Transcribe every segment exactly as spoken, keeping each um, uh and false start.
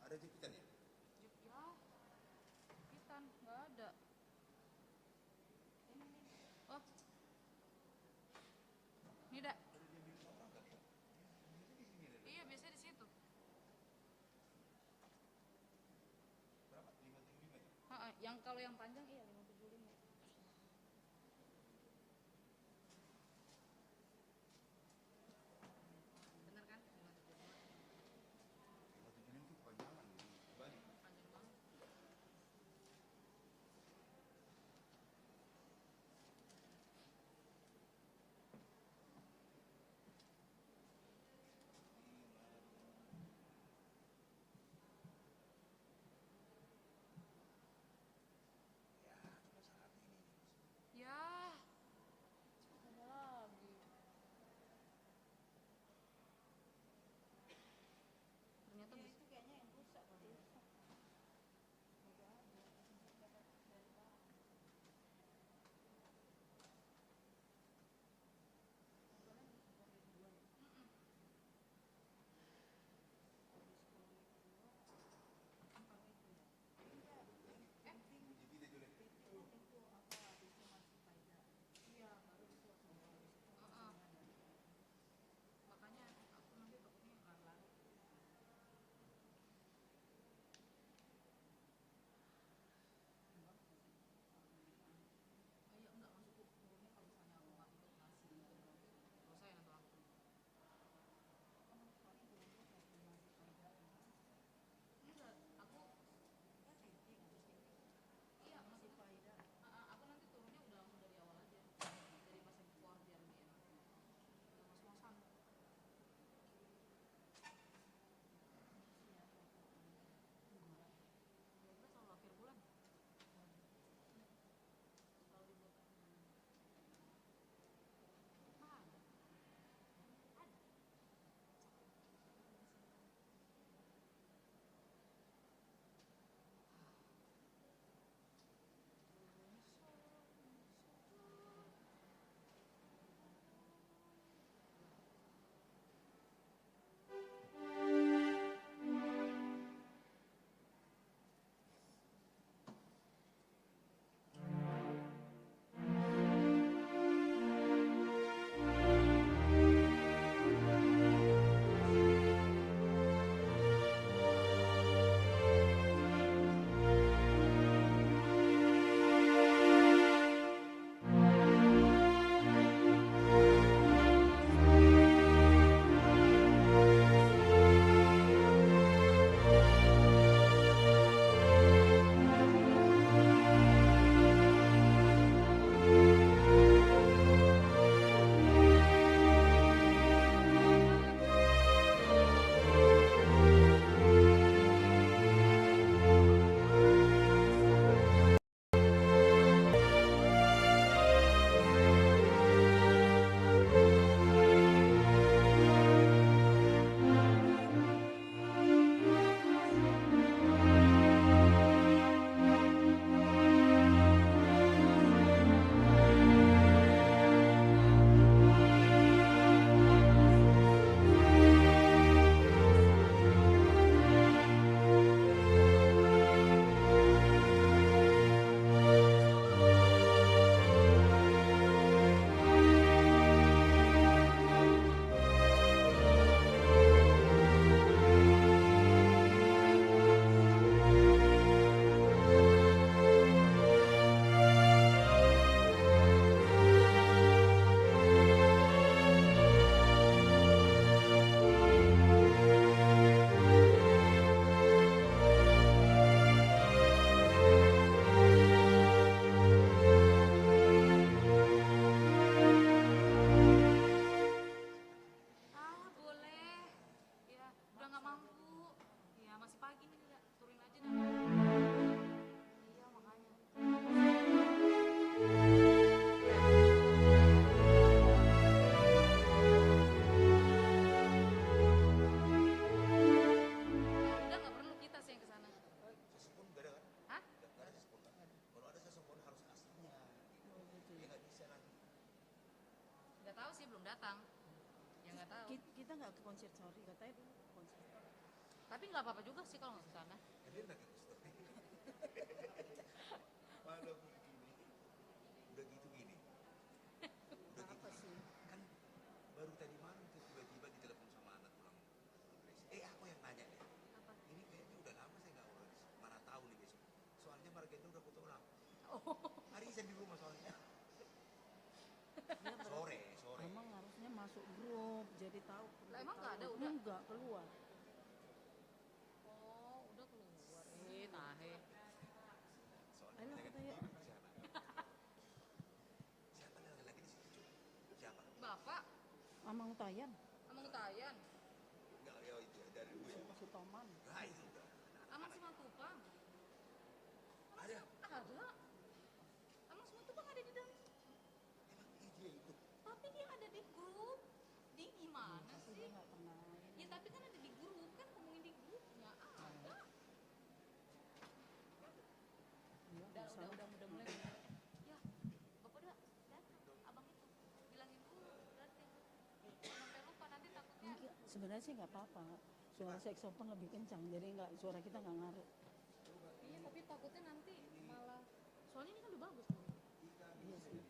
Ada jepitan ya? Jep-, ya. Jepitan, nggak ada. Oh. Ini dah. Iya, biasanya di situ. Berapa? Lima tujuh lima ya? Heeh, yang, kalau yang panjang, iya, lima tujuh lima. Bener kan? Lima tujuh lima. Lima tujuh lima tuh kepanjangan, dibalik. Panjang banget. Ya, cuma saat ini. Ya, ada lagi. Ternyata. Iya, bisa. Itu kayaknya yang rusak kali ya. Rusak. Agak ada. Dari bawah. Makanya aku nanti takutnya lari-lari. Iya, enggak, maksudku, turunnya kalau misalnya aku nggak ikut nasi gitu, dosa ya nanti aku. Enggak, aku, iya, maksudnya, ah, ah, aku nanti turunnya udah langsung dari awal aja, dari pas yang keluar, biar lebih enak. Udah ngos-ngosan. Kira-kira selalu akhir bulan. Selalu dibuat akhir bulan. Ada. Ada. Ah, boleh. Ya, udah nggak mampu. Ya, masih pagi nih, udah. Turunin aja dah. Iya, makanya. Ya udah, nggak perlu kita sih yang ke sana. Sesepuh nggak ada, kan? Hah? Nggak, nggak ada sesepuh, kan? Kalau ada sesepuh harus aslinya, gitu. Oh, gitu. Ya, nggak bisa nanti. Nggak tahu sih, belum datang. Ya, nggak tahu. Ki-, kita nggak ke konser, sorry, katanya dulu ke konser. Tapi nggak apa-apa juga sih kalau nggak ke sana. Dia lagi ke sana. Malam begini. Udah gitu gini. Udah gitu gini. Kan baru tadi malam tuh tiba-tiba ditelepon sama anak tulang. Eh, aku yang nanya deh. Apa? Ini kayaknya udah lama saya nggak urus. Mana tahu nih besok. Soalnya Margenda udah foto ulang. Oh. Arisan di rumah soalnya. Sore, sore. Emang harusnya masuk grup, jadi tahu. Lah, emang nggak ada, udah? Enggak, keluar. Oh, udah keluar. Eh, tahe. Soalnya ayo, kita kan tanya. Siapa lagi-lagi di situ, Cuk? Siapa? Bapak. Amang Utayan. Amang Utayan. Enggak, ya itu ya, dari gue ya. Si Toman. Nah, itu udah. Amang Simatupang. Ada? Ada. Amang Simatupang ada di dalam. Emang dia ikut? Tapi dia ada di grup. Dia gimana sih? Ya, tapi kan ada di grup, kan ngomongin di grupnya. Ada. Udah, udah, udah, udah mulai. Ya, Bapak udah datang, abang itu. Bilangin dulu, berarti. Jangan sampai lupa, nanti takutnya. Sebenarnya sih nggak apa-apa. Suara saxophone lebih kencang, jadi nggak, suara kita nggak ngaruh. Iya, tapi takutnya nanti malah, soalnya ini kan udah bagus tuh. Iya sih.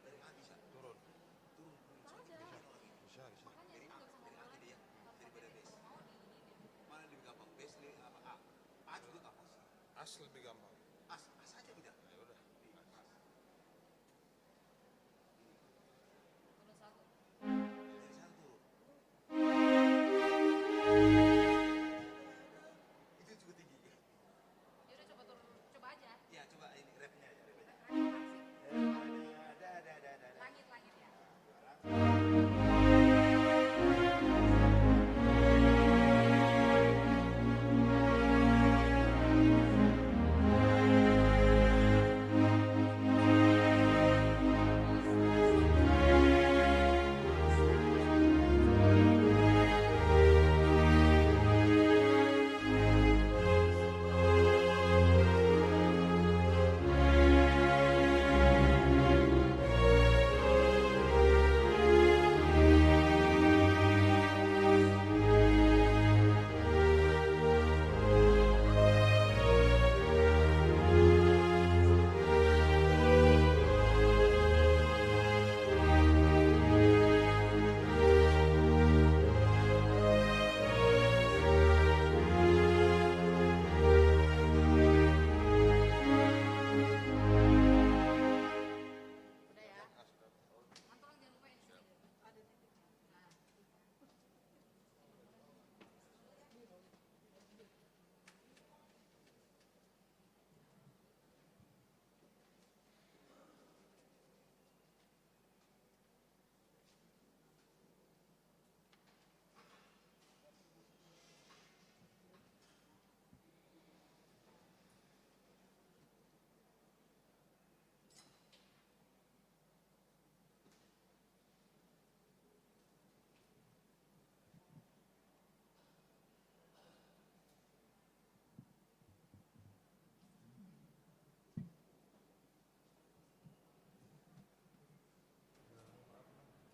Dari A bisa. Turun. Turun, turun. Bisa, bisa. Dari A, dari A tadi ya. Daripada bass. Mana lebih gampang, bass le apa A? A juga gampang sih. As lebih gampang. As, as aja bisa. Ya udah. As. Dari satu. Itu cukup tinggi. Ya udah, coba turun, coba aja. Ya, coba ini rapnya aja, rapnya. Ada, ada, ada, ada, ada. Langit, langit ya.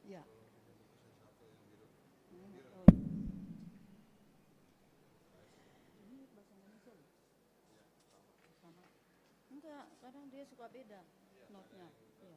Ya. Hmm, oh. Ini bahasa Indonesia loh. Sama. Enggak, kadang dia suka beda notnya. Iya.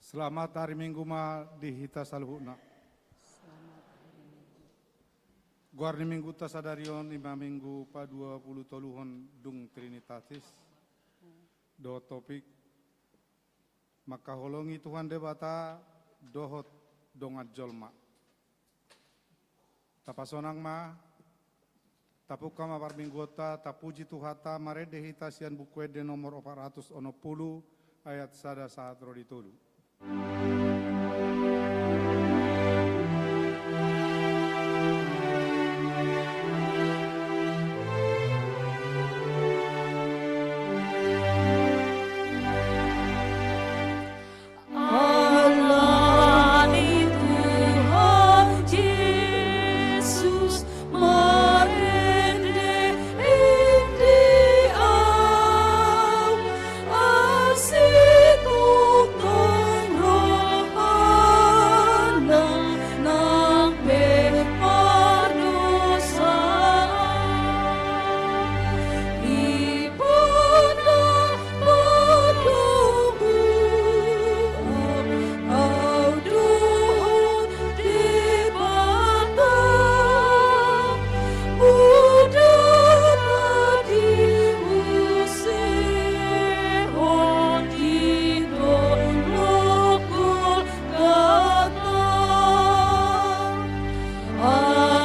Selamat hari Minggu ma di hita saluhutna. Selamat hari Minggu. Goar ni Mingguta sadari on i ma Minggu paduapulutoluhon dung Trinitatis. Dohot topik: Mangkaholongi Tuhan Debata dohot dongan jolma. Tapasonang ma, tapungka ma parmingguonta, tapuji Tuhanta, marende hita sian Buku Ende nomor opat ratus onom pulu, ayat sada sahat ro di tolu. Alani Tuhan Jesus marende-ende au, asi tongtong rohana nang pe pardosa. Ibana marlobu au, au dohot Debata, mudar diusehon di dolok Golgota.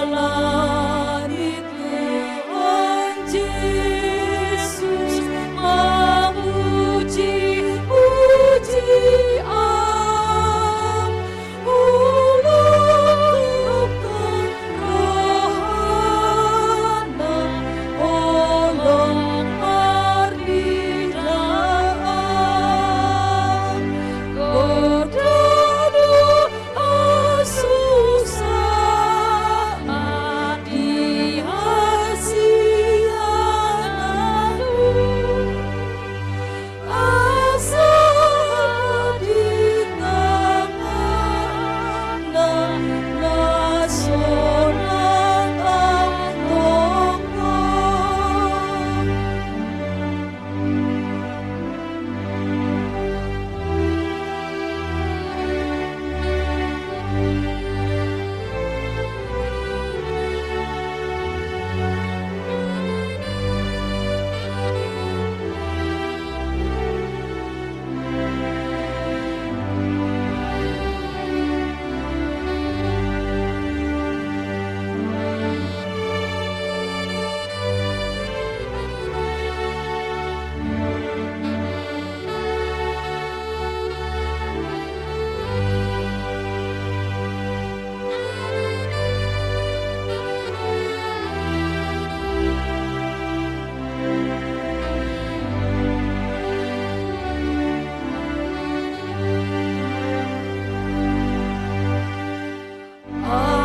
Alani Tuhan Jesus mamuji-puji au, ulungkon rohana holong marnidaan. Godang do au susah di hasianganmu, asa di tanganna na so nang au tongtong.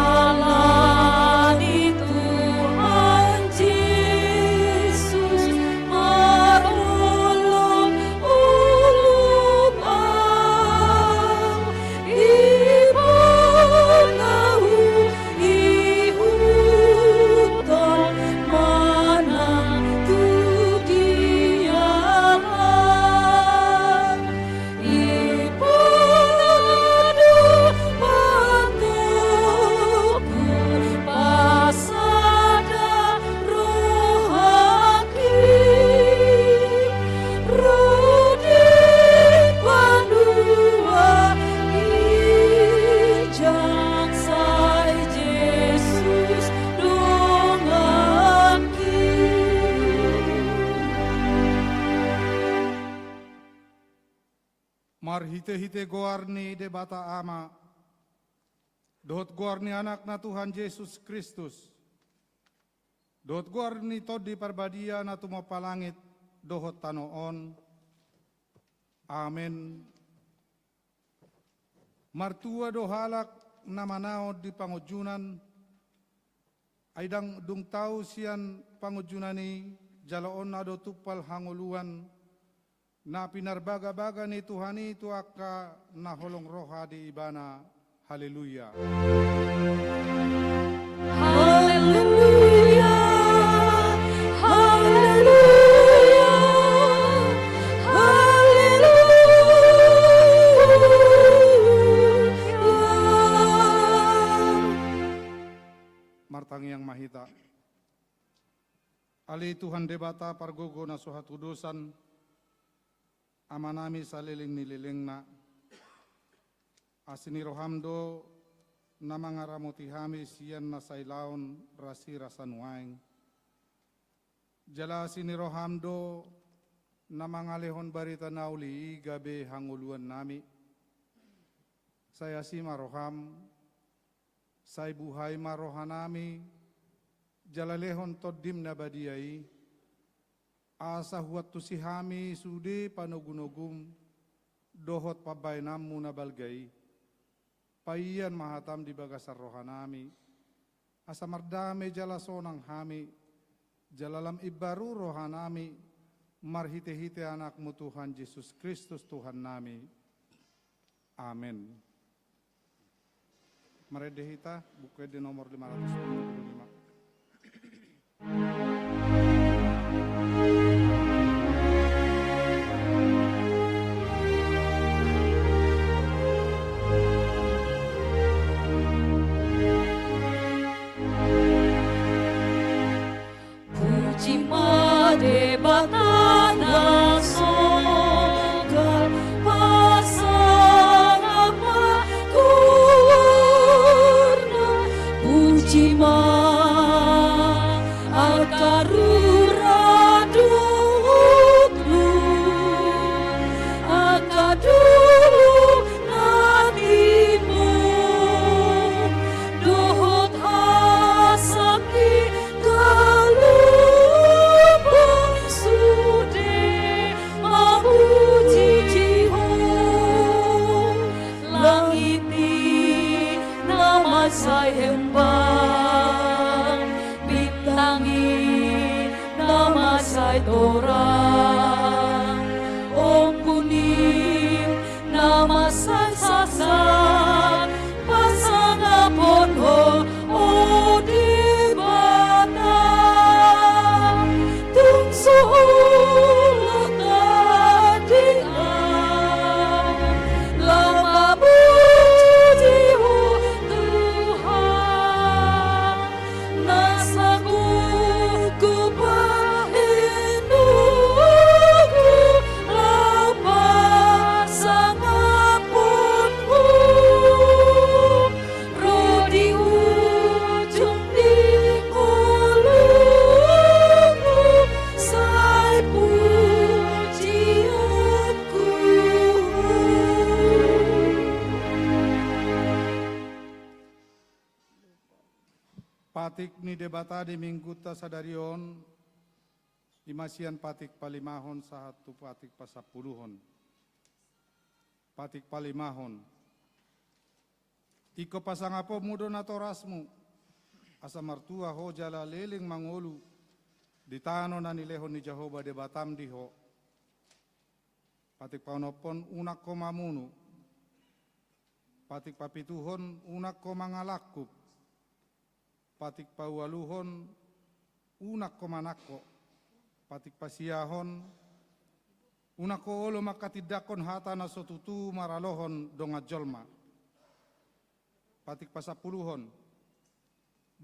Alani Tuhan Jesus marolop ulup au, Ibana huihuthon manang tu dia ma. Ibana do patogu pasada rohangki, ro di banua ginjang sai Jesus donganki. Marhitehite goar ni Debata Ama, dohot goar ni Anakna Tuhan Jesus Kristus, dohot goar ni Tondi Parbadia na tumompa langit dohot tano on. Amen. Martua do halak na manaon di pangunjunan, ai ndang dung tau sian pangunjunan i jaloonna do tumpal hangoluan na pinarbagabaga ni Tuhan i tu angka na holong roha di ibana. Haleluya. Haleluya. Haleluya. Haleluya. hita. Ale Tuhan Debata pargogo na so hatudosan, Amanami saleleng ni lelengna, asi ni roham do na mangaramoti hami sian na sailaon rasirasa nuaeng. Jala asi ni roham do na mangalehon barita na uli i gabe hangoluannami. Sai asi ma roham, sai buhai ma rohanami, jala lehon Tondim na badia i, asa huantusi hami sude panogunogum dohot pambahenanmu na balga i. Paian ma hatam di bagasan rohanami, asa mardame jala sonang hami, jala lam imbaru rohanami, marhitehite Anakmu Tuhan Jesus Kristus Tuhannami. Amen. Marende hita, Buku Ende nomor lima ratus tujuh puluh lima. Puji ma Debata na sogot, pasangap ma goarna. Puji ma angka rura dohot lu, angka dolok na timbo, dohot hasangap ni halomoan sude mamuji Ho. Langit i na mansai hembang, bintang i na mansai torang, ombun i na mansai saksang, pasangaphon Ho, o Debata. Tung so olo tadingan, laho mamuji Ho Tuhan. Na sagogo bahenonku laho pasangaphon Ho, ro di ujung ni ngolungku sai pujionku. Patik ni Debata di Minggunta sadari on, i ma sian patik palimahon sahat tu patik pasampuluhon. Patik palimahon. Ingkon pasangaponmu do natorasmu, asa martua ho jala leleng mangolu di tano na nilehon ni Jahowa Debatam di ho. Patik paonomhon, unang ho mamunu. Patik papituhon, unang ho mangalangkup. Patik paualuhon, unang ho manangko. Patik pasiahon, unang ho olo manghatindanghon hata na so tutu maralohon dongan jolma. Patik pasampuluhon,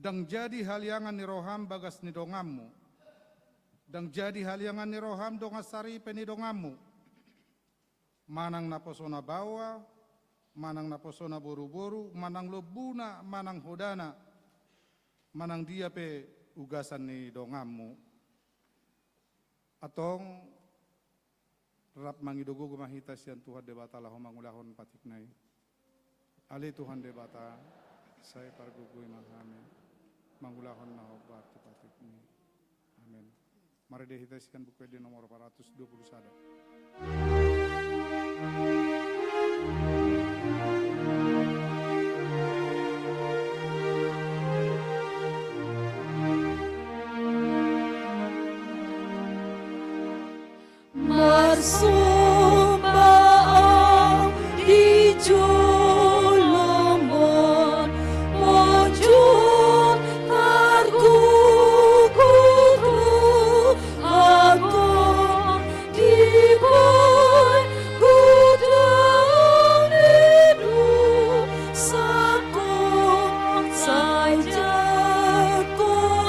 ndang jadi haliangan ni roham bagas ni donganmu. Ndang jadi haliangan ni roham dongan saripe ni donganmu. Manang naposona baoa, manang naposona boruboru, manang lombuna, manang hodana, manang dia pe ugasan ni donganmu. Antong, rap mangido gogo ma hita sian Tuhan Debata laho mangulahon patikna i. Ale Tuhan Debata, sai pargogoi ma hami mangulahon na hombar tu patikmi. Amen. Marende hita sian Buku Ende nomor empat ratus dua puluh sada. Marsomba au di jolom on, monjuk targogo rohangku dibahen hudang ni dosangku, sai jangkon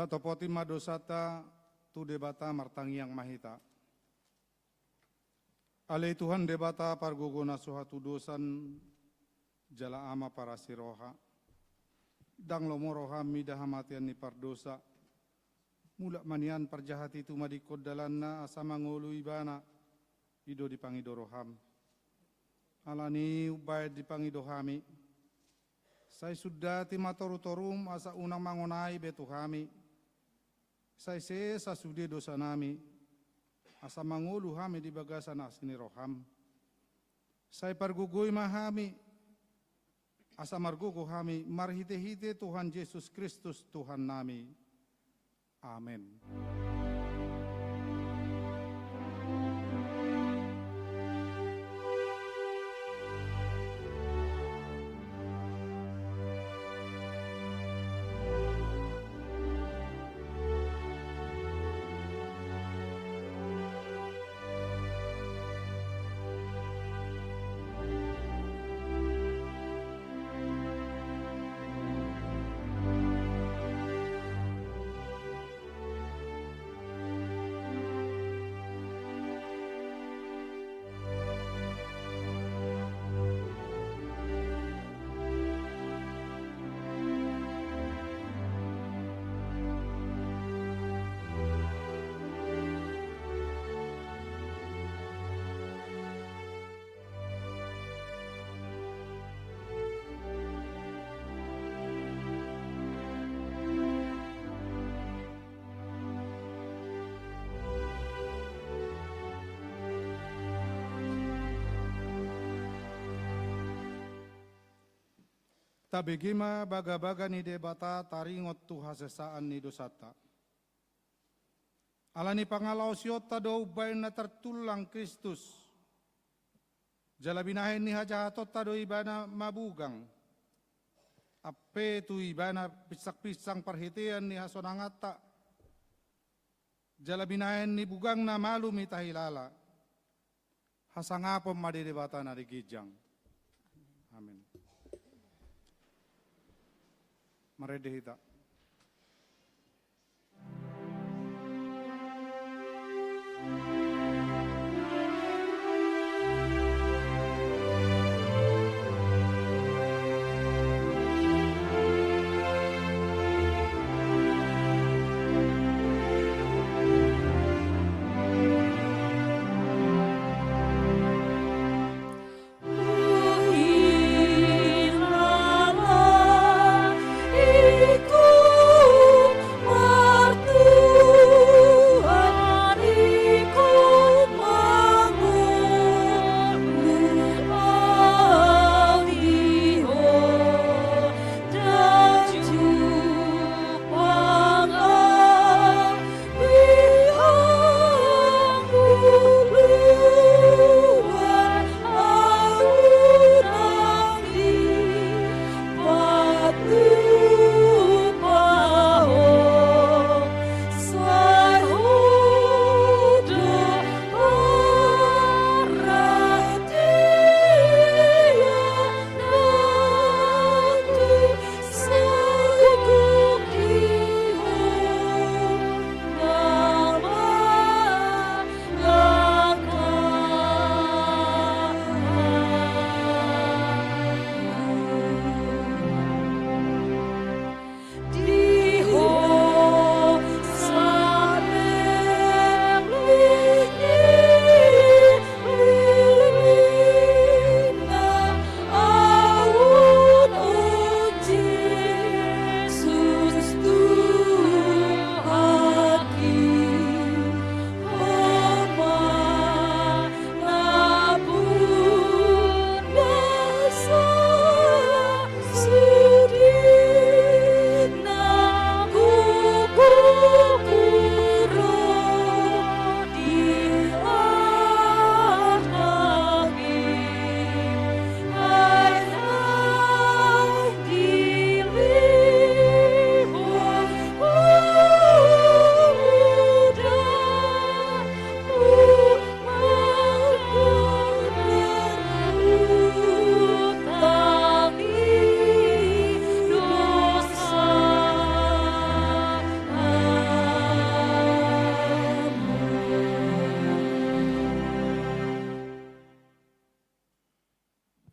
Topoti ma dosanta tu Debata, martangiang ma hita. Ale Tuhan Debata pargogo na so hatudosan, jala Ama parasi roha. Ndang lomo roham mida hamatean ni pardosa. Mulak ma nian parjahat i tumadingkon dalanna asa mangolu ibana, i do dipangido roham. Alani i umbaen dipangido hami. Sai sundati ma torutorum asa unang mangonai be tu hami. Sai sesa sude dosanami, asa mangolu hami di bagasan asi ni roham. Sai pargogoi ma hami, asa margogo hami marhitehite Tuhan Jesus Kristus Tuhannami. Amen. Tabege ma bagabaga ni Debata taringot tu hasesaan ni dosanta. Ala ni pangalaosionta do umbaen na tartullang Kristus. Jala binahen ni hajahatonta do ibana mabugang. Ampe tu ibana pinsangpinsang parhitean ni hasonanganta. Jala binahen ni bugangna malum hita hilala. Hasangapon ma di Debata na di ginjang. Amen. Marende hita.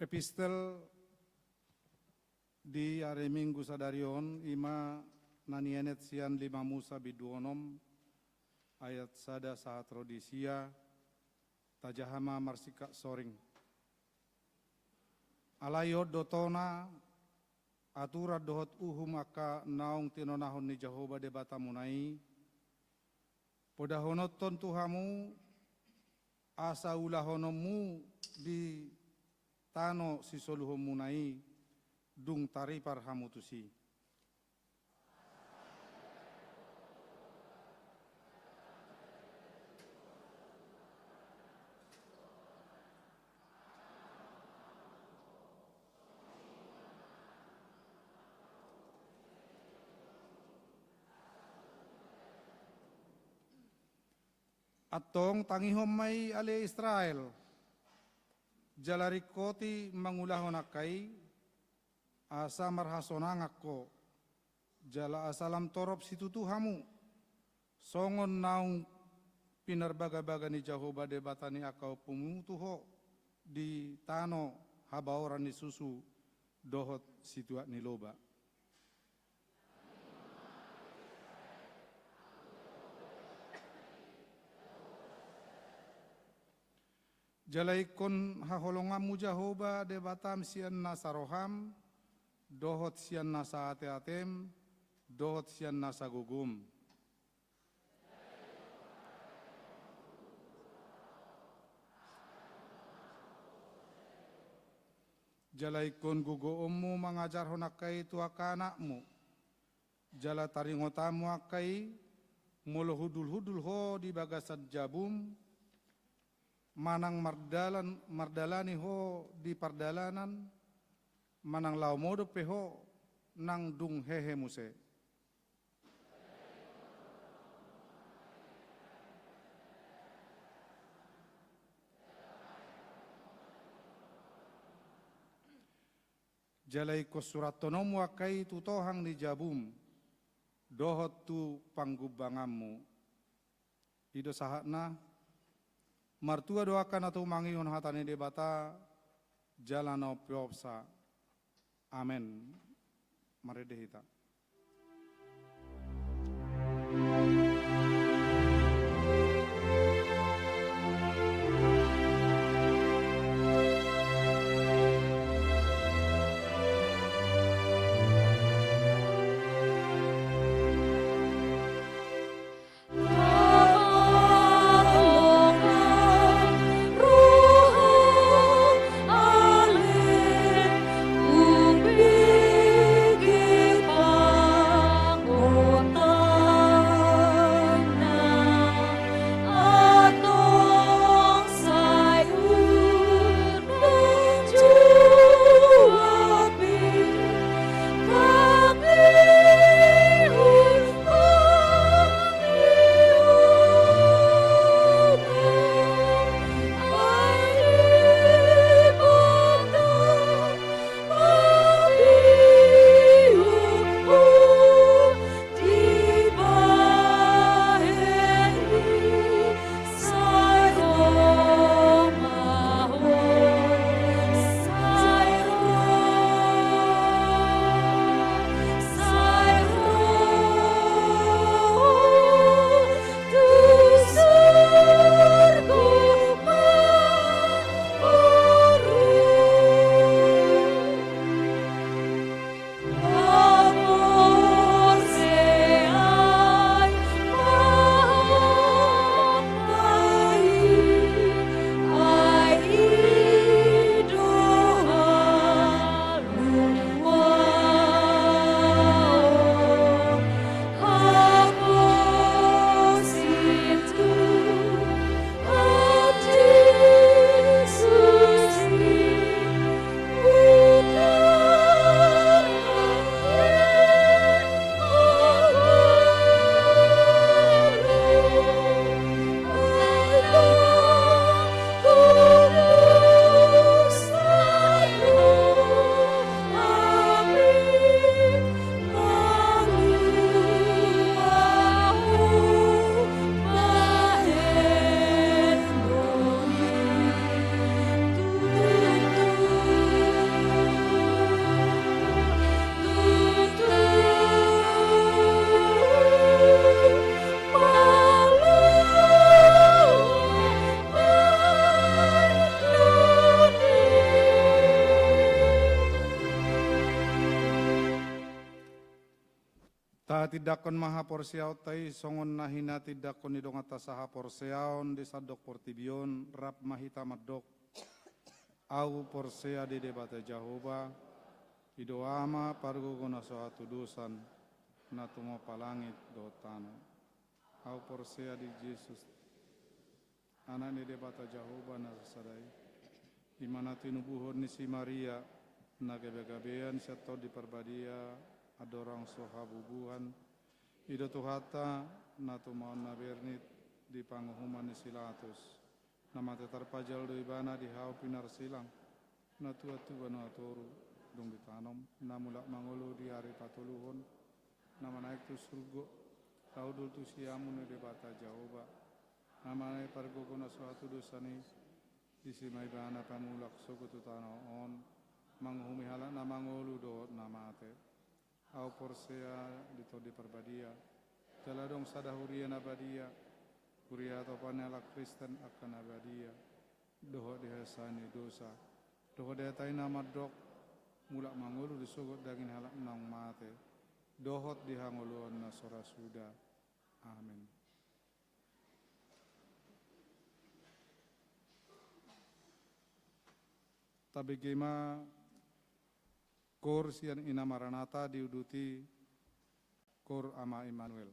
Epistel di ari Minggu sadari on, i ma na nienet sian lima Musa bindu onom ayat sada sahat ro di sia, tajaha ma marsingkat soring. Alai on do tona, aturan dohot uhum angka naung tinonahon ni Jahowa Debatamuna i, podahononhon tu hamu, asa ulahononmu di tano sisoluhonmuna i, dung taripar hamu tusi. Antong tangihon ma i ale Israel, jala ringkoti mangulahon angka i, asa marhasonangan ho, jala asa lam torop situtu hamu, songon naung pinarbagabaga ni Jahowa Debata ni angka ompumu tu ho di tano habaoran ni susu dohot situak ni loba. Jala ingkon haholonganmu Jahowa Debatam sian nasa roham, dohot sian nasa ateatem, dohot sian nasa gogom. Jala ingkon gogoonmu mangajarhon angka i tu angka anakmu. Jala taringotanmu angka i, molo hundulhundul ho di bagasan jabum, manang mardalan, mardalani ho di pardalanan, manang laho modom pe ho nang dung hehe muse. Jala ingkon surathononmu angka i tu tohang ni jabum, dohot tu panggumbanganmu. I do sahatna. Martua do angka na tumangihon hata ni Debata, jala na umpeopsa. Amen. Marende hita. Tindanghon ma haporseaonta i songon na hinatindanghon ni donganta sahaporseaon di sandok portibi on, rap ma hita mandok: Ahu porsea di Debata Jahowa, i do Ama pargogo na so hatudosan, na tumompa langit dohot tano. Ahu porsea di Jesus, Anak ni Debata Jahowa na sasada i, i ma na tinubuhon ni si Maria, na gabegabean sian Tondi Parbadia, andorang so habubuhan. I do Tuhanta, na tumaon na bernit di panguhuman ni si Latus. Na mate tarpajal do Ibana di hau pinarsilang, na tuat tu banua toru, dung ditanom, na mulak mangolu di ari patoluhon, na manaek tu surgo, na hundul tu siamun ni Debata Jahowa, na mangalehon pargogo na so hatudosan i. Disi ma Ibana pamulak sogot tu tano on, manguhumi halak na mangolu dohot na mate. Ahu porsea di Tondi Parbadia, jala adong sada huria na badia, huria hatopan ni halak Kristen angka na badia, dohot di hasesaan ni dosa, dohot di hata i na mandok: Mulak mangolu do sogot daging ni halak naung mate, dohot di hangoluan na so ra suda. Amen. Tabege ma koor sian Ina Maranata diuduti koor Ama Immanuel.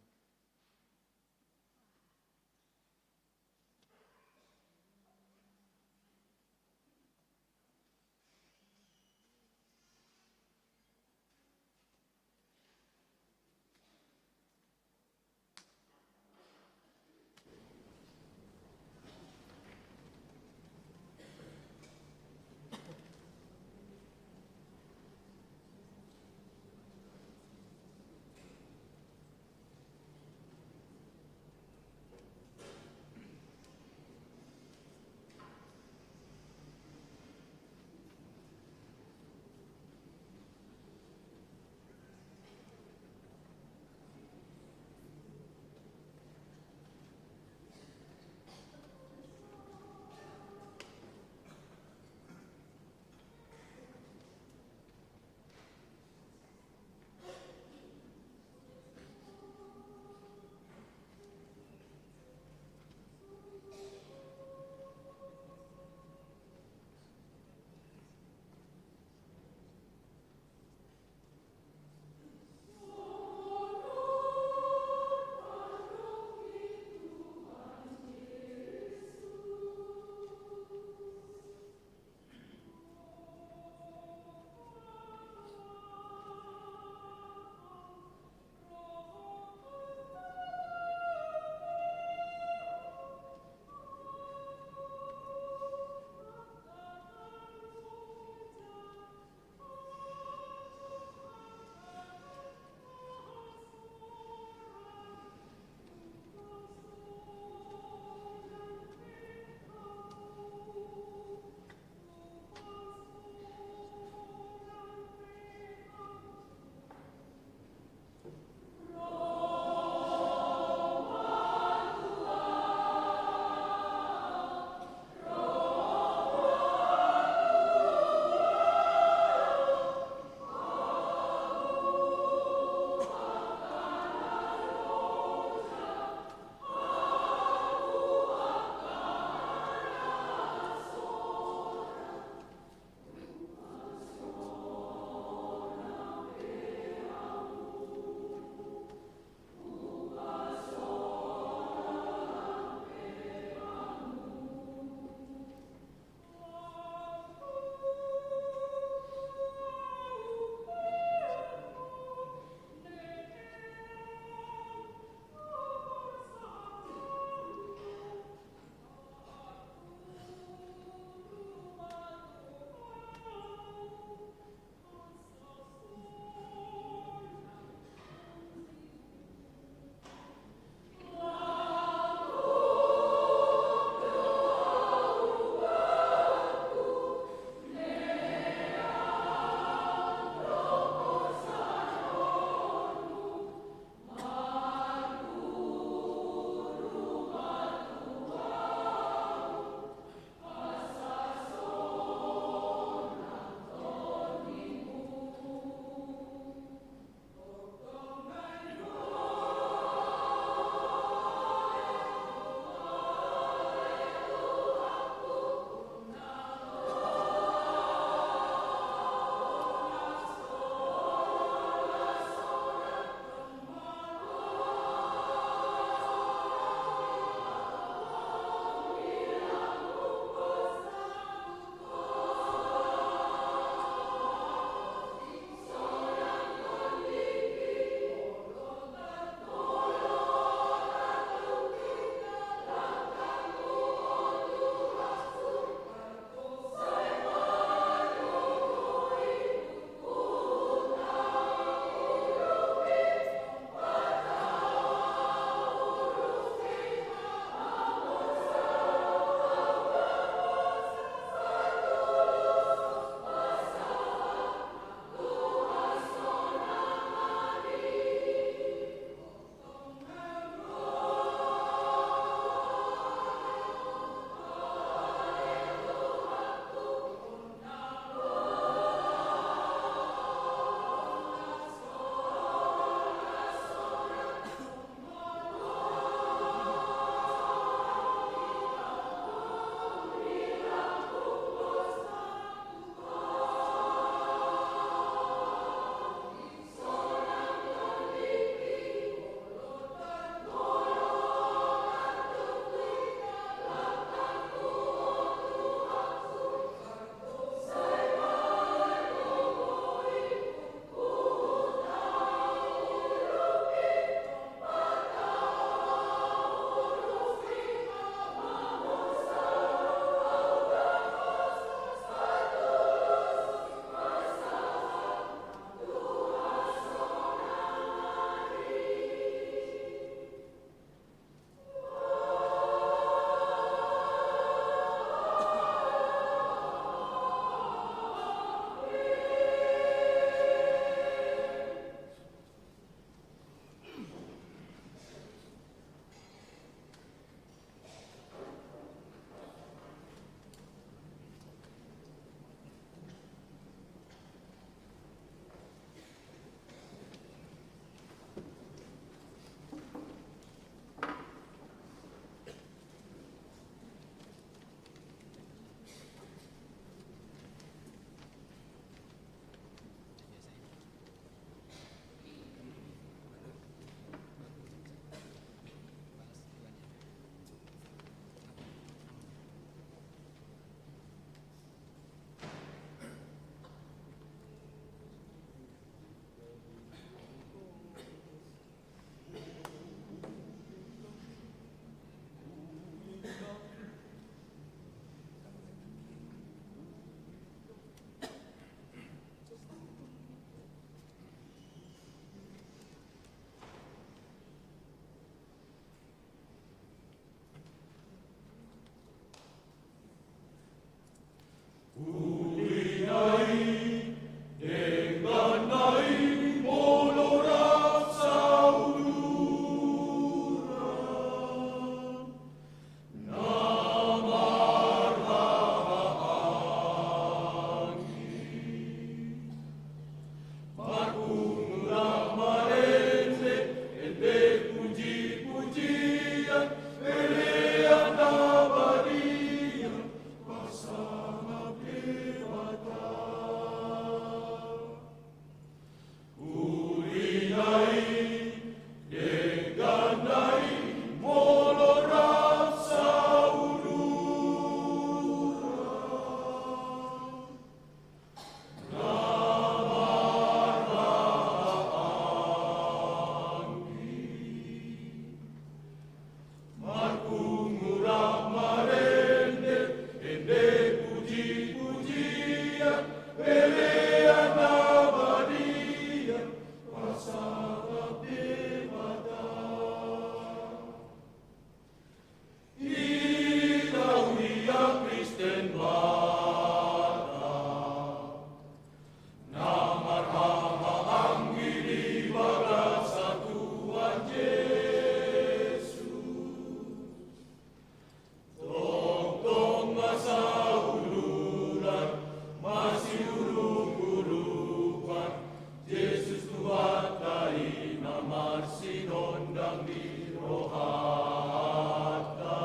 Uli na i, denggan na i, molo rap sauluran, na marhahaanggi. Marpungu rap marende, ende puji-pujian, pelean na badia, pasangap Debata. Uli na i, denggan na i, molo rap sauluran, na marhahaanggi. Marpungu rap marende, ende puji-pujian, pelean na badia, pasangap Debata. Hita huria Kristen Batak, na marhahaanggi di bagasan Tuhan Jesus. Tongtong ma sauluran, masiuluk-ulukan, Jesus Tuhanta i na marsinondang di rohanta.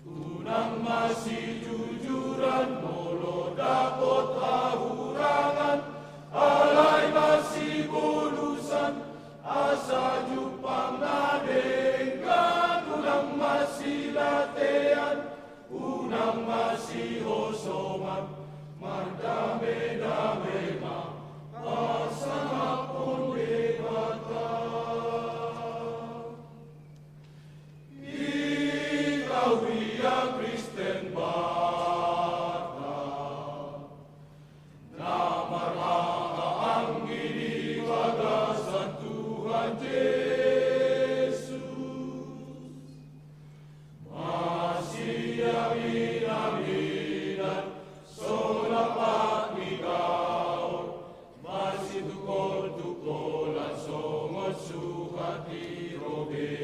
Unang masijujuran molo dapot hahurangan, alai masibolusan, asa jumpang na denggan. Unang masilatean, unang masihosongan, mardame-dame ma pasangaphon Debata. Hita huria Kristen Batak, na marhahaanggi di bagasan Tuhan Jesus. Masiaminaminan, sonang patmigaon, masitungkol-tungkolan songon suhat di robean.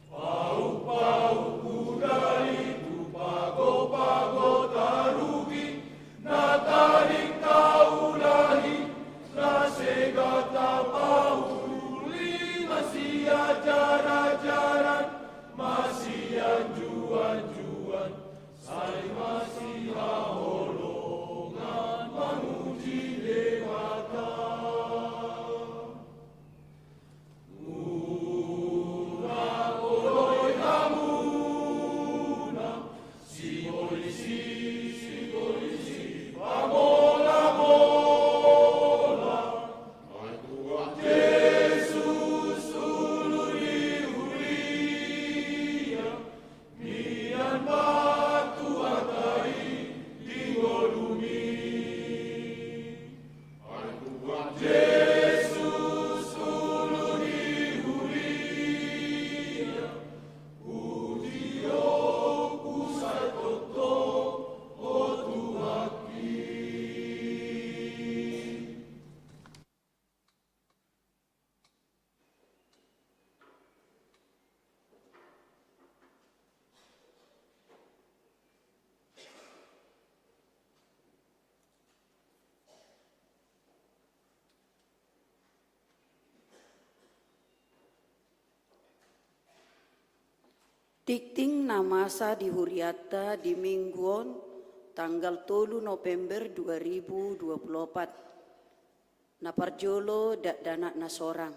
Pauk-pauk gudari tu pago-pago tarugi, na tading taulahi, na sega tapauli, masiajar-ajaran, masianju-anjuan, sai masihaholongan mamuji Debata. Unang oloi hamuna sipolisi, sipolisi pamola-mola. Ai Tuhan Jesus, ulu ni huria, mian ma tu hata i di ngolumi. Ai Tuhan Jesus, ulu ni huria, pujion husai tongtong, o Tuhanki. Tingting na masa di hurianta di Minggu on, tanggal tolu November dua ribu dua puluh opat. Na parjolo, dakdanak na sorang.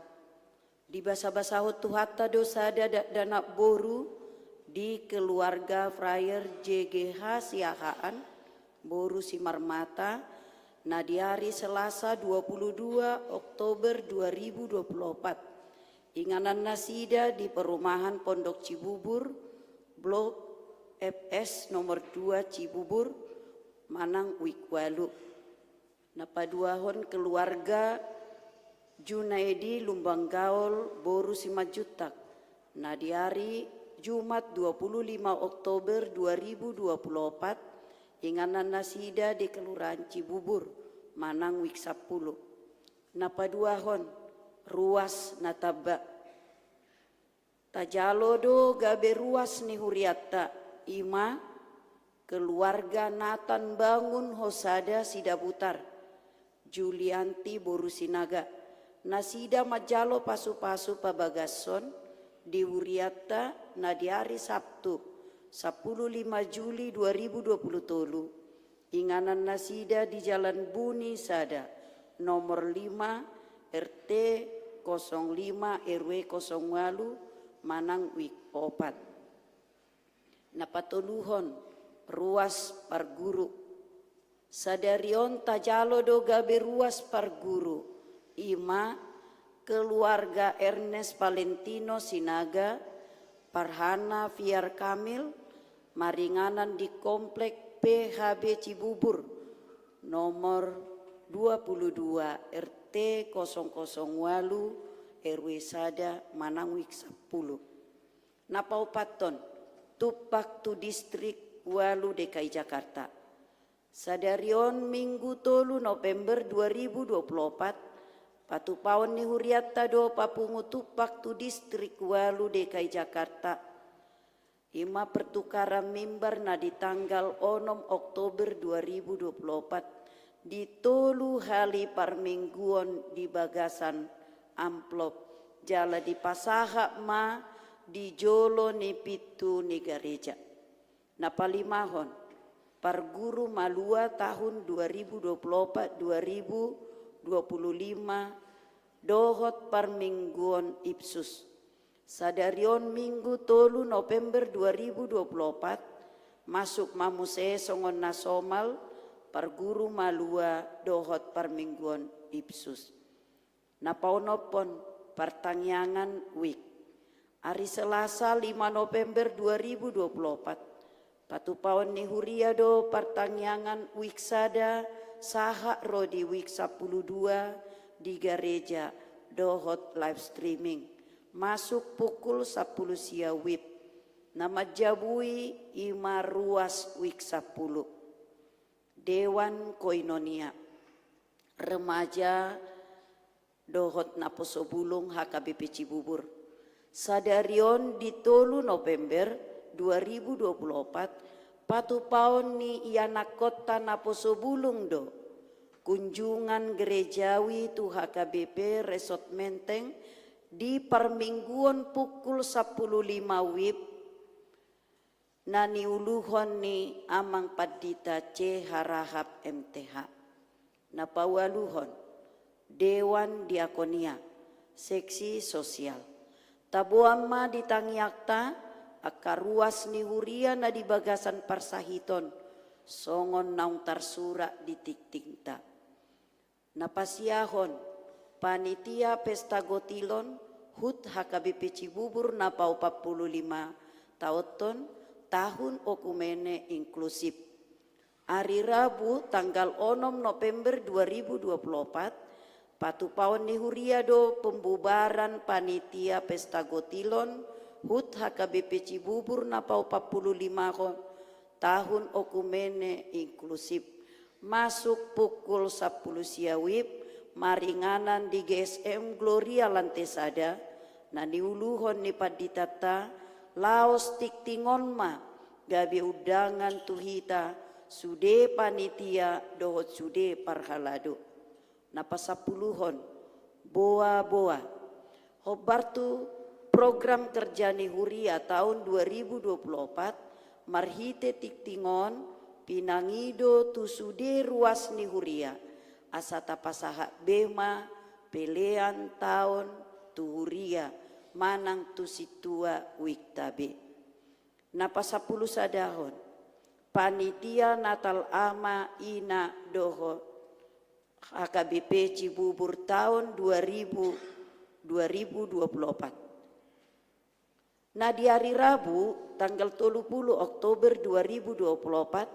Dibasabasahon Tuhanta do sada dakdanak boru di keluarga Friar J G H Siahaan, boru Simarmata, na di ari Selasa dua puluh dua Oktober dua ribu dua puluh opat. Inganan nasida di perumahan Pondok Cibubur, Blok F S nomor dua Cibubur, manang Wik Walu. Na paduahon keluarga Junaedi Lumbang Gaol boru Simanjuntak, na di ari Jumat dua puluh lima Oktober dua ribu dua puluh opat, inganan nasida di Kelurahan Cibubur, manang Wijk sampulu. Na paduahon, ruas na tamba. Tajalo do gabe ruas ni hurianta, i ma keluarga Nathan Bangun Hosada Sidabutar, Julianti boru Sinaga, nasida manjalo pasupasu pabagason di hurianta na di ari Sabtu, sampulu lima Juli dua ribu dua puluh tolu, inganan nasida di Jalan Buni sada, nomor lima, R T kosong lima, R W kosong walu, manang Wijk opat. Na patoluhon, ruas parguru. Sadari on tajalo do gabe ruas parguru, i ma keluarga Ernest Valentino Sinaga, Farhana Fiar Kamil, maringanan di Komplek P H B Cibubur, nomor dua puluh dua, R T kosong kosong walu, R W sada, manang Wijk sampulu. Na paopathon, tumpak tu Distrik ualu D K I Jakarta. Sadari on Minggu tolu November dua ribu dua puluh opat, patupaon ni hurianta do papungu tumpak tu Distrik ualu D K I Jakarta. I ma pertukaran mimbar na di tanggal onom Oktober dua ribu dua puluh opat, di tolu hali parmingguon di bagasan amplop, jala dipasahat ma di jolo ni pintu ni gareja. Na palimahon, parguru malua tahun dua ribu dua puluh opat dua ribu dua puluh lima, dohot parmingguon Ipsus. Sadari on Minggu tolu November dua ribu dua puluh opat, masuk ma muse songon na somal, parguru malua dohot parmingguon Ipsus. Na paonomhon, partangiangan Wijk. Ari Selasa lima November dua ribu dua puluh opat, patupaon ni huria do partangiangan Wijk sada sahat ro di Wijk sampulu dua di gareja dohot live streaming, masuk pukul sampulu sia WIB. Na manjabui i ma ruas Wijk sampulu. Dewan Koinonia, remaja dohot naposo bulung H K B P Cibubur. Sadari on di tolu November dua ribu dua puluh opat, patupaon ni ianakkonta naposo bulung do kunjungan gerejawi tu H K B P Resort Menteng di parmingguon pukul sampulu lima WIB, na niuluhon ni Amang Pandita C Harahap M T H. Na paualuhon, Dewan Diakonia, seksi sosial. Taboan ma di tangiangta angka ruas ni huria na di bagasan parsahiton, songon naung tarsurat di tingtingta. Na pasiahon, panitia pesta gotilon, hut H K B P Cibubur na paopat pulu lima taonhon, tahun okumene inklusif. Ari Rabu tanggal onom November dua ribu dua puluh opat, patupaon ni huria do pembubaran panitia pesta gotilon, hut H K B P Cibubur na paopat pulu limahon, tahun okumene inklusif. Masuk pukul sampulu sia WIB, maringanan di G S M Gloria lantai sada, na niuluhon ni panditanta, laos tingting on ma gabe undangan tu hita, sude panitia dohot sude parhalado. Na pasampuluhon, boa-boa. Hombar tu program kerja ni huria taon dua ribu dua puluh opat, marhite tingting on, pinangido tu sude ruas ni huria, asa tapasahat be ma pelean taon tu huria, manang tu sintua Wikta be. Na pasampulu sadahon, panitia Natal Ama, Ina dohot H K B P Cibubur taon dua ribu, dua ribu dua puluh opat. Na di ari Rabu, tanggal tolu pulu Oktober dua ribu dua puluh opat,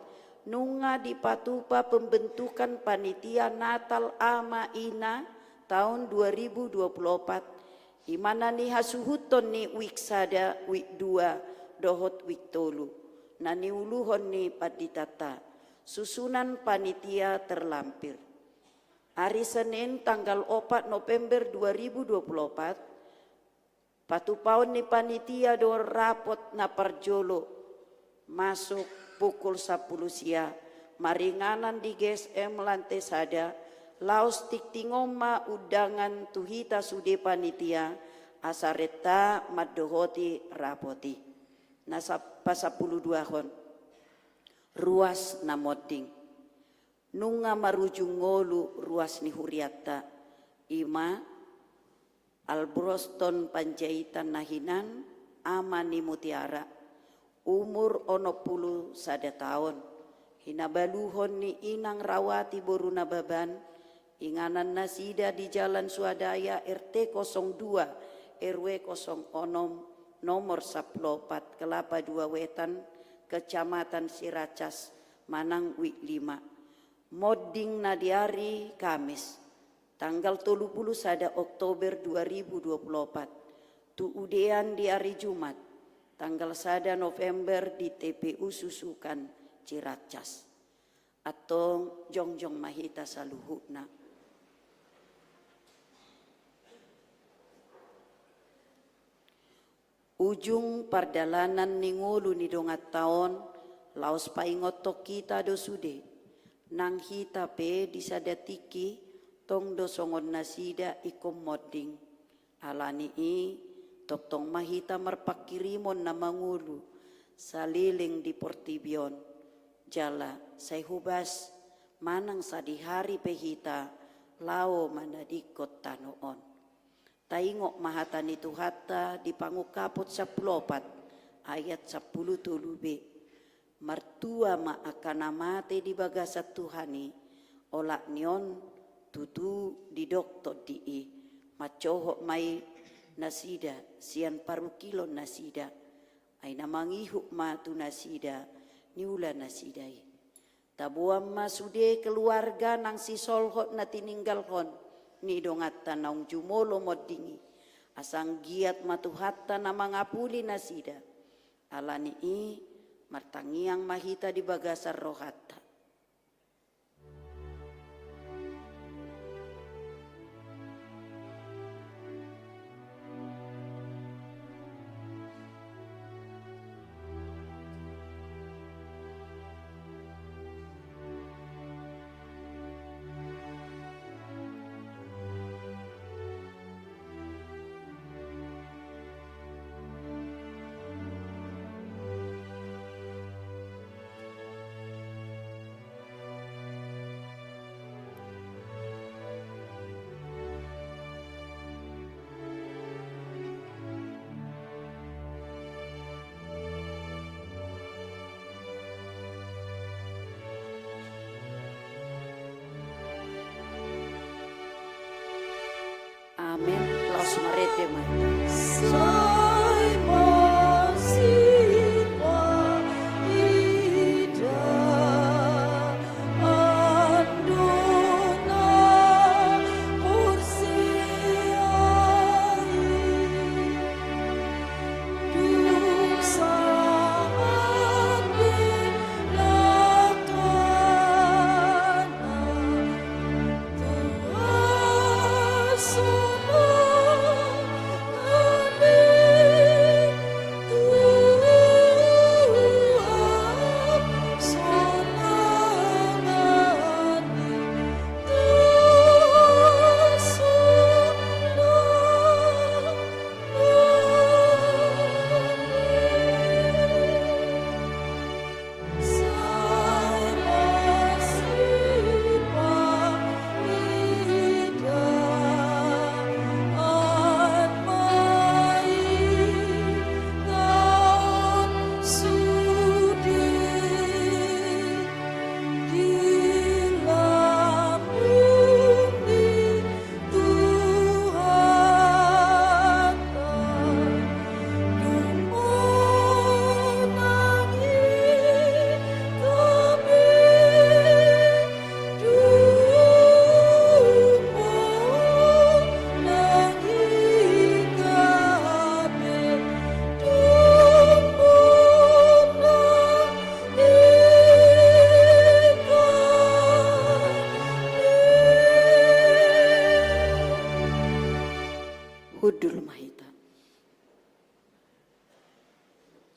nunga dipatupa pembentukan panitia Natal Ama, Ina taon dua ribu dua puluh opat, i ma na nihasuhuton ni Wik sada, Wik dua, dohot wijk tolu, na niuluhon ni panditanta, susunan panitia terlampir. Ari Senin tanggal opat November dua ribu dua puluh opat, patupaon ni panitia do rapot na parjolo, masuk pukul sampulu sia, maringanan di G S M lante sada, laos tingting on ma undangan tu hita sude panitia, asa renta mandohoti rapot i. Na sa-, pasampuluduahon, ruas na monding. Nunga marujung ngolu ruas ni hurianta, i ma Albroston Panjaitan na hinan, ama ni Mutiara, umur onom pulu sada taon, hinabaluhon ni inang Rawati boru Nababan, inganan nasida di Jalan Swadaya, R T kosong dua, R W kosong onom, nomor sampulu opat, Kelapa Dua Wetan, Kecamatan Ciracas, manang Wijk Lima. Monding na di ari Kamis, tanggal tolu pulu sada Oktober dua ribu dua pulu opat, tu udean di ari Jumat, tanggal sada November di T P U Susukan, Ciracas. Antong jongjong ma hita saluhutna. Ujung pardalanan ni ngolu ni donganta on, laos paingothon hita do sude, nang hita pe di sada tingki tong do songon nasida ingkon monding. Ala ni i, tongtong ma hita marpanghirimon na mangolu saleleng di portibi on, jala sai hobas manang sadihari pe hita laho manadingkon tano on. Taingot ma hata ni Tuhanta di Pangungkapon sampulu opat ayat sampulu tolu b. Martua ma angka na mate di bagasan Tuhan i, olat ni on tutu didok Tondi i, mancohot ma i nasida sian parungkilon nasida, ai na mangihut ma tu nasida niula nasida i. Taboan ma sude keluarga nang sisolhot na tininggalhon ni donganta naung jumolo monding i, asa anggiat ma Tuhanta na mangapuli nasida. Ala ni i, martangiang ma hita di bagasan rohanta. Amen. Laos marende ma hita.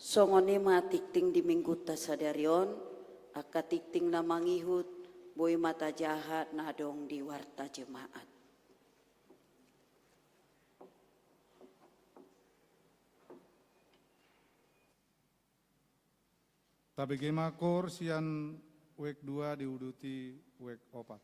Songon i ma tingting di Minggunta sadari on, angka tingting na mangihut, boi ma tajaha na adong di Warta Jemaat. Tabege ma Koor sian wijk dua diuduti wijk opat.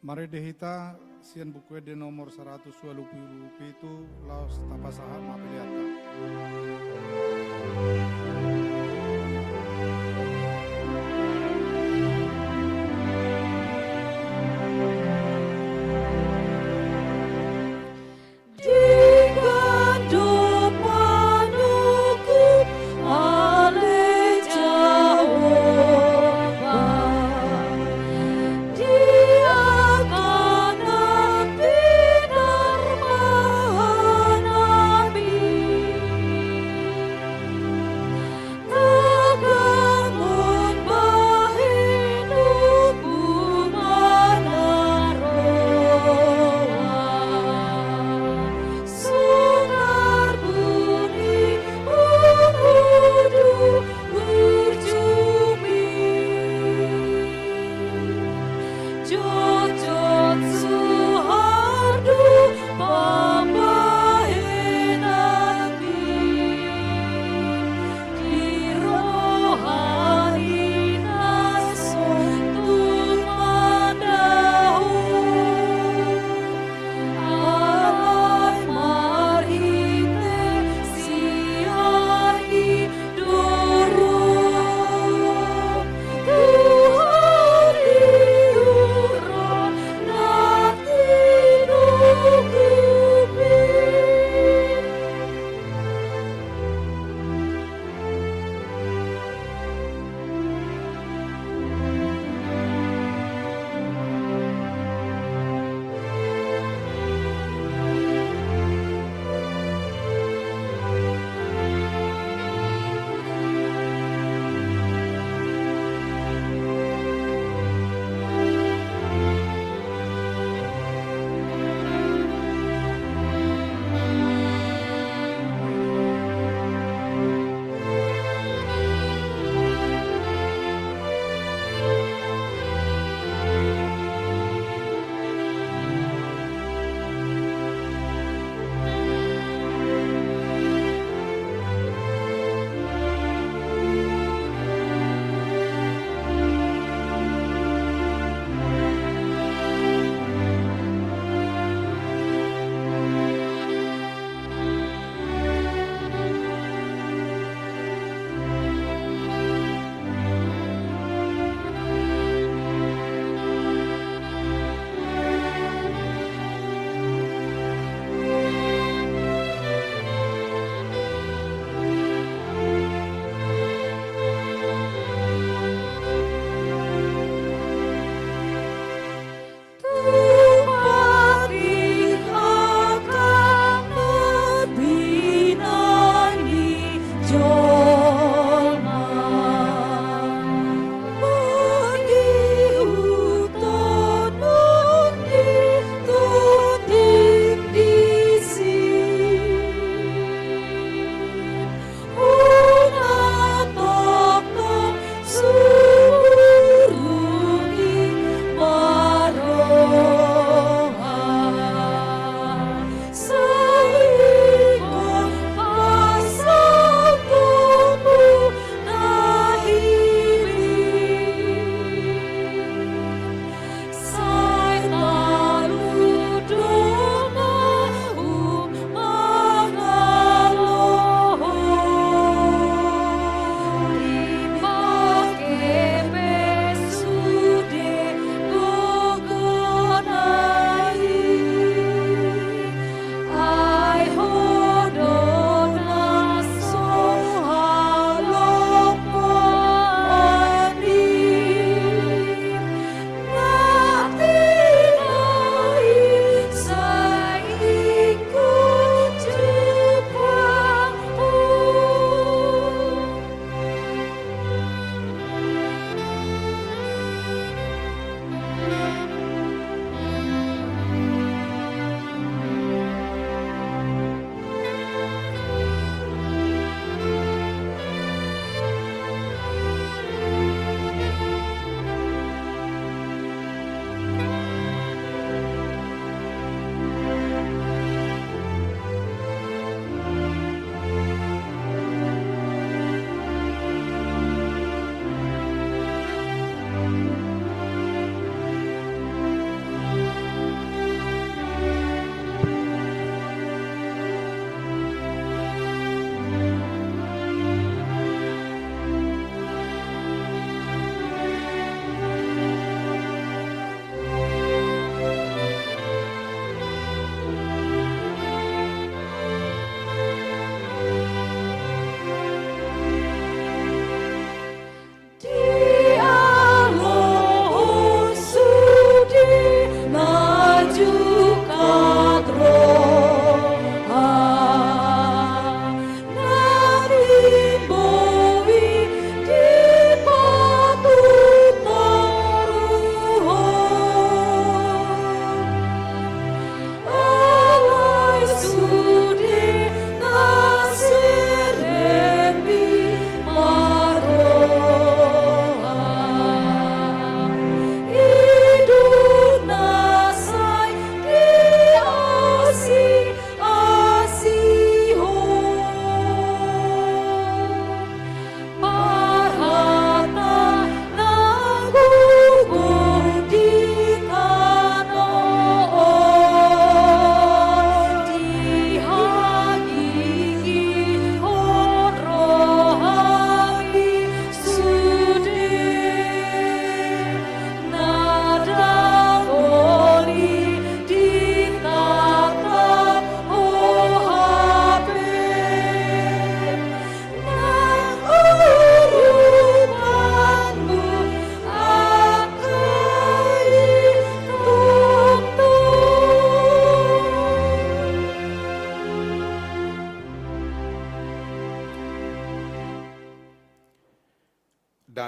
Marende hita sian Buku Ende nomor saratus ualu pulu pitu, laos tapasahat ma peleanta. Denggan do panungkun, ale Jahowa, di angka na pinarbahanami.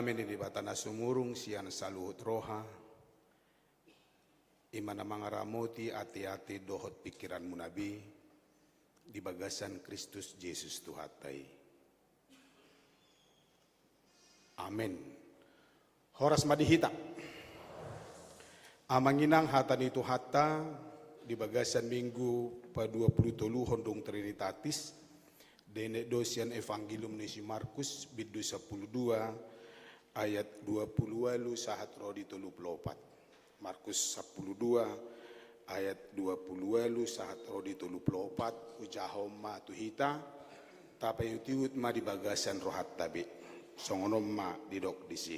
Dame ni Debata na sumurung sian saluhut roha, i ma na mangaramoti ateate dohot pingkiranmuna be di bagasan Kristus Jesus Tuhanta i. Amen. Horas ma di hita. Amang inang, hata ni Tuhanta di bagasan Minggu paduapulutoluhon dung Trinitatis, dienet do sian Evangelium ni si Markus, bindu sampulu dua, ayat dua pulu ualu sahat ro di tolu pulu opat. Markus sampulu dua, ayat dua pulu ualu sahat ro di tolu pulu opat, hujahahon ma tu hita, tapaihutihut ma di bagasan rohanta be. Songon on ma didok disi.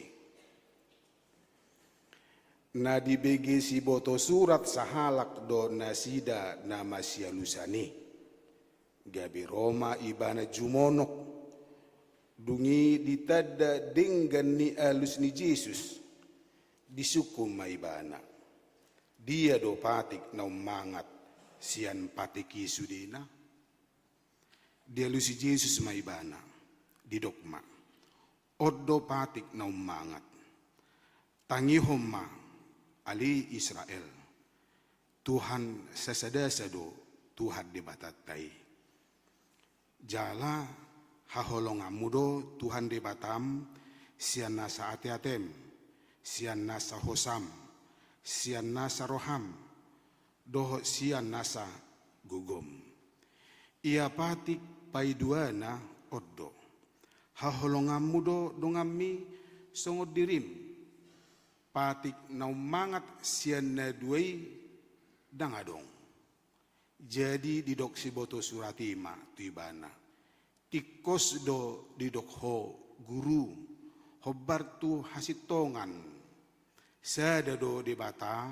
Na dibege siboto surat sahalak do nasida na masialusan i. Gabe ro ma ibana jumonok. Dung i ditanda denggan ni alus ni Jesus. Disungkun ma ibana. Dia do patik na ummangat sian patik i sudena? Dialusi Jesus ma ibana. Didok ma. On do patik na ummangat. Tangihon ma, ale Israel, Tuhan sasadasa do Tuhan Debatanta i. Jala haholonganmu do Tuhan Debatam sian nasa ateatem, sian nasa hosam, sian nasa roham, dohot sian nasa gogom. Ia patik paiduana on do. Haholonganmu do donganmi songon dirim. Patik na ummangat sian na dua i ndang adong. Jadi didok siboto surat i ma tu ibana. Tingkos do didok ho guru, hombar tu hasintongan. Sada do Debata,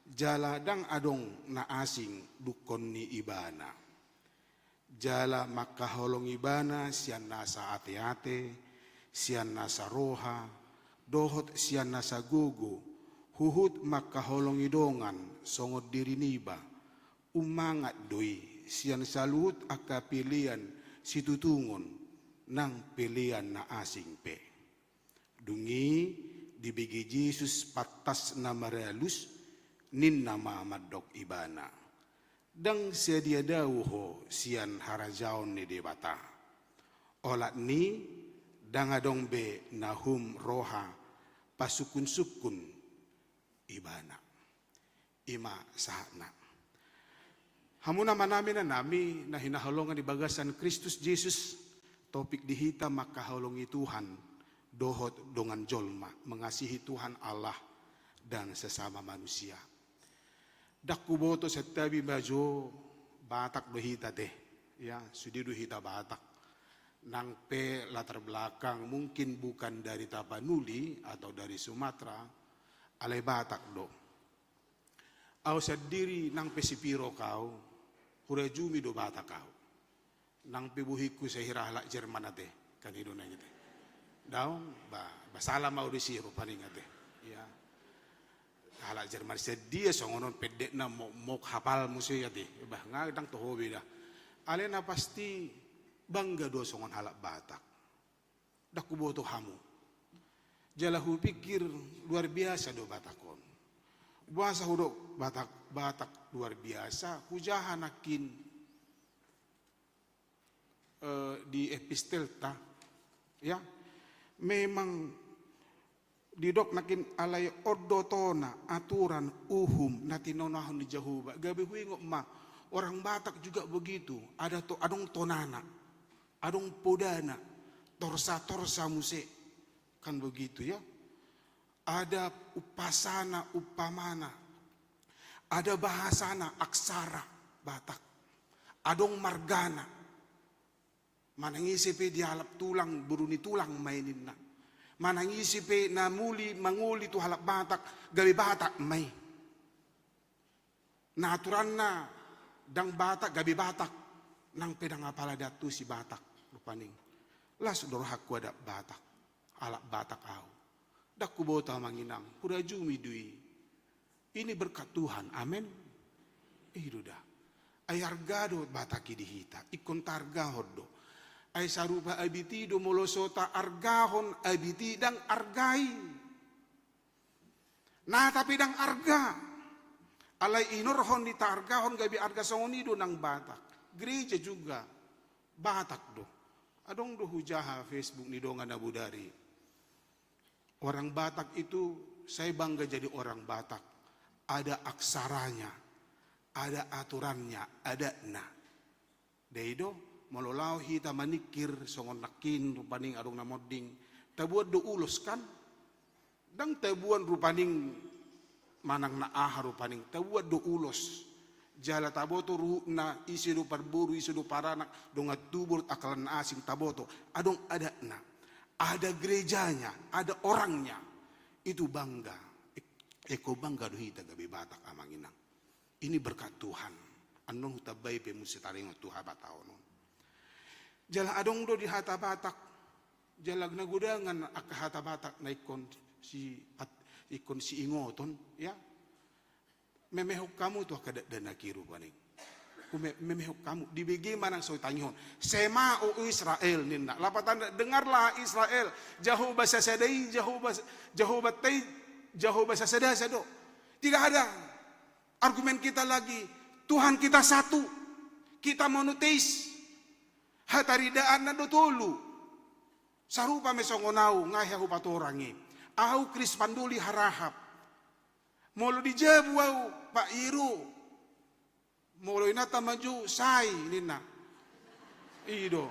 jala ndang adong na asing dungkon ni ibana. Jala mangkaholongi ibana sian nasa ateate, sian nasa roha, dohot sian nasa gogo, huhut mangkaholongi dongan songon diri niba, ummangat do i sian saluhut angka pelean situtungon nang pelean na asing pe. Dung i dibege Jesus pantas na maralus, ninna ma mandok ibana. Ndang sadia dao ho sian harajaon ni Debata. Olat ni ndang adong be na hum roha pasungkunsungkun ibana. I ma sahatna. Hamu na manami na nami na hinaholongan di bagasan Kristus Jesus, topik di hita mangkaholongi Tuhan dohot dongan jolma, mengasihi Tuhan Allah dan sesama manusia. Ndang huboto santabi ma jo Batak do hita te. Ya, sude do hita Batak. Nang pe latar belakang mungkin bukan dari Tapanuli atau dari Sumatera, alai Batak do. Au sandiri nang pe sipirok au, hurajumi do Batak au. Nang pe bohingku sahira halak Jerman ate, kan i do na i ate. Daong, ba, ba sala ma au disi rupani ate. Ya. Halak Jerman sadia songon on pendekna, mok, mok hapal muse ate. Bah, nga ndang toho be da. Alai na pasti bangga do songon halak Batak. Ndang huboto hamu. Jala hupikir luar biasa do Batak on. Boasa hudok Batak, Batak luar biasa, hujaha nangkin, eh, di epistelta. Ya, memang didok nangkin alai on do tona, aturan, uhum na tinonahon ni Jahowa. Gabe huingot ma, orang Batak juga begitu. Ada to, adong tonana. Adong podana, torsa-torsa muse. Kan begitu ya. Ada umpasana, umpamana. Ada bahasana, aksara Batak. Adong margana. Manang ise pe dialap tulang, boru ni tulang ma i ninna. Manang ise pe na muli mangoli tu halak Batak, gabe Batak ma i. Na aturanna ndang Batak, gabe Batak. Nang pe ndang apala da tusi Batak, rupani. Las do rohangku adat Batak, halak Batak au. Ndang huboto amang inang, hurajumi do i. Ini berkat Tuhan, amen. I do da. Ai arga do Batak i di hita, ingkon taargahon do. Ai sarupa abit i do molo so taargahon abit i, ndang arga i. Nata pe ndang arga. Alai inorhon ni taargahon gabe arga, songon i do nang Batak. Gereja juga Batak do. Adong do hujaha Facebook ni dongan na bodari. Orang Batak itu, saya bangga jadi orang Batak. Ada aksaranya, ada aturannya, adatna. Dei do, molo laho hita maningkir songon nangkin, rupani adong na monding, tabuat do ulos kan? Ndang tabuat rupani manang na aha, rupani tabuat do ulos. Jala taboto ruhutna, ise do parboru, ise do paranak, dongan tubu dohot angka na asing, taboto. Adong adatna, ada gerejanya, ada orangnya. Itu bangga. Ek-, eko bangga do hita gabe Batak, amang inang. Ini berkat Tuhan. Annon hutambai pe muse taringot tu habatahonon. Jala adong do di hata Batak, jala na godangan angka hata Batak na ingkon si-, at-, ingkon siingoton, ya. Memehon hamu tu angka dakdanak i, rupani. Hume-, memehon hamu, dibege manang so ditangihon. Shema, o Israel, ninna. Lapatanna, dengarlah Israel, Jahowa sasada i, Jahowa, Jahowa tai, Jahowa sasada do. Tidak ada argumen kita lagi. Tuhan kita satu. Kita monoteis. Hataridaanna do tolu. Sarupa ma songon au, nga hea hupatorang i. Au Kris Panduli Harahap. Molo di jabu au, Pak Iru. Molo inanta manjou, sai, ninna. I do.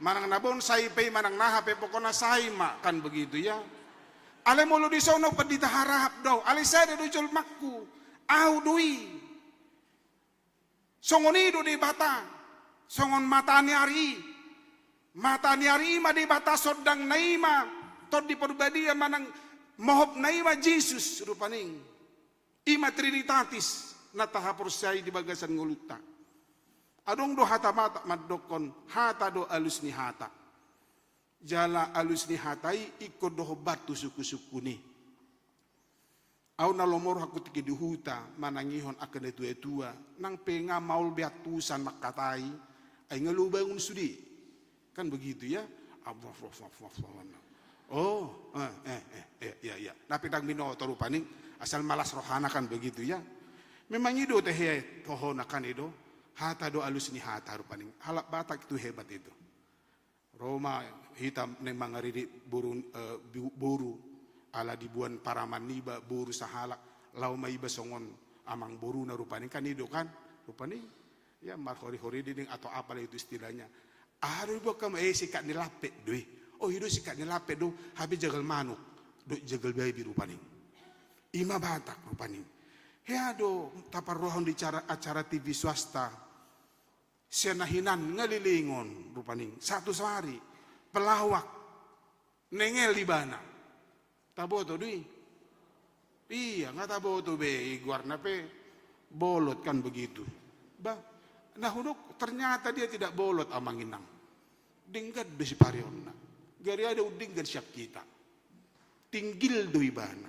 Manang na bonsai pe, manang na aha pe, pokokna sai ma, kan begitu, ya. Alai molo dison au Pandita Harahap do au, alai sada do jolmangku. Au do i. Songon i do Debata. Songon mata ni ari i. Mata ni ari i ma Debata, sondangna i ma Tondi Porbadia, manang mohopna i ma Jesus, rupani. I ma Trinitatis na tahaporseai di bagasan ngolunta. Adong do hata Batak mandokkon, hata do alus ni hata. Jala alus ni hata i ingkon dohot batu sungkunsungkun i. Au na lomo rohangku tingki di huta manangihon angka na tuatua, nang pe nga maol be antusan mangkatai, ai nga lobangun sude. Kan begitu, ya. Oh, eh, eh, eh, eh, ya, ya. Na pe ndang binoto rupani, asal malas rohana, kan begitu, ya. Memang i do tehe tohona, kan i do. Hata do alus ni hata rupani. Halak Batak itu hebat itu. Ro ma hita naeng mangaridi boru, eh, bu-, boru, ala diboan paraman niba boru sahalak, laho ma iba songon amangboruna rupani, kan i do kan, rupani. Ya, marhorihori dinding atau apalah itu istilahnya. Aha do diboan hamu, eh, sikat ni lampet do i. Oh, i do sikat ni lampet do, hape jagal manuk dohot jagal babi rupani. I ma Batak rupani. Hea do taparrohahon di acara, acara T V swasta. Sian na hinan nga lilingon rupani, satu sahari, pelawak, nengel ibana. Taboto do i? Iya, nga taboto be i, goarna pe bolot, kan begitu. Bah, na hudok ternyata dia tidak bolot, amang inang. Denggan do sipareonna. Gari ada undenggan sian hita. Tinggil do ibana.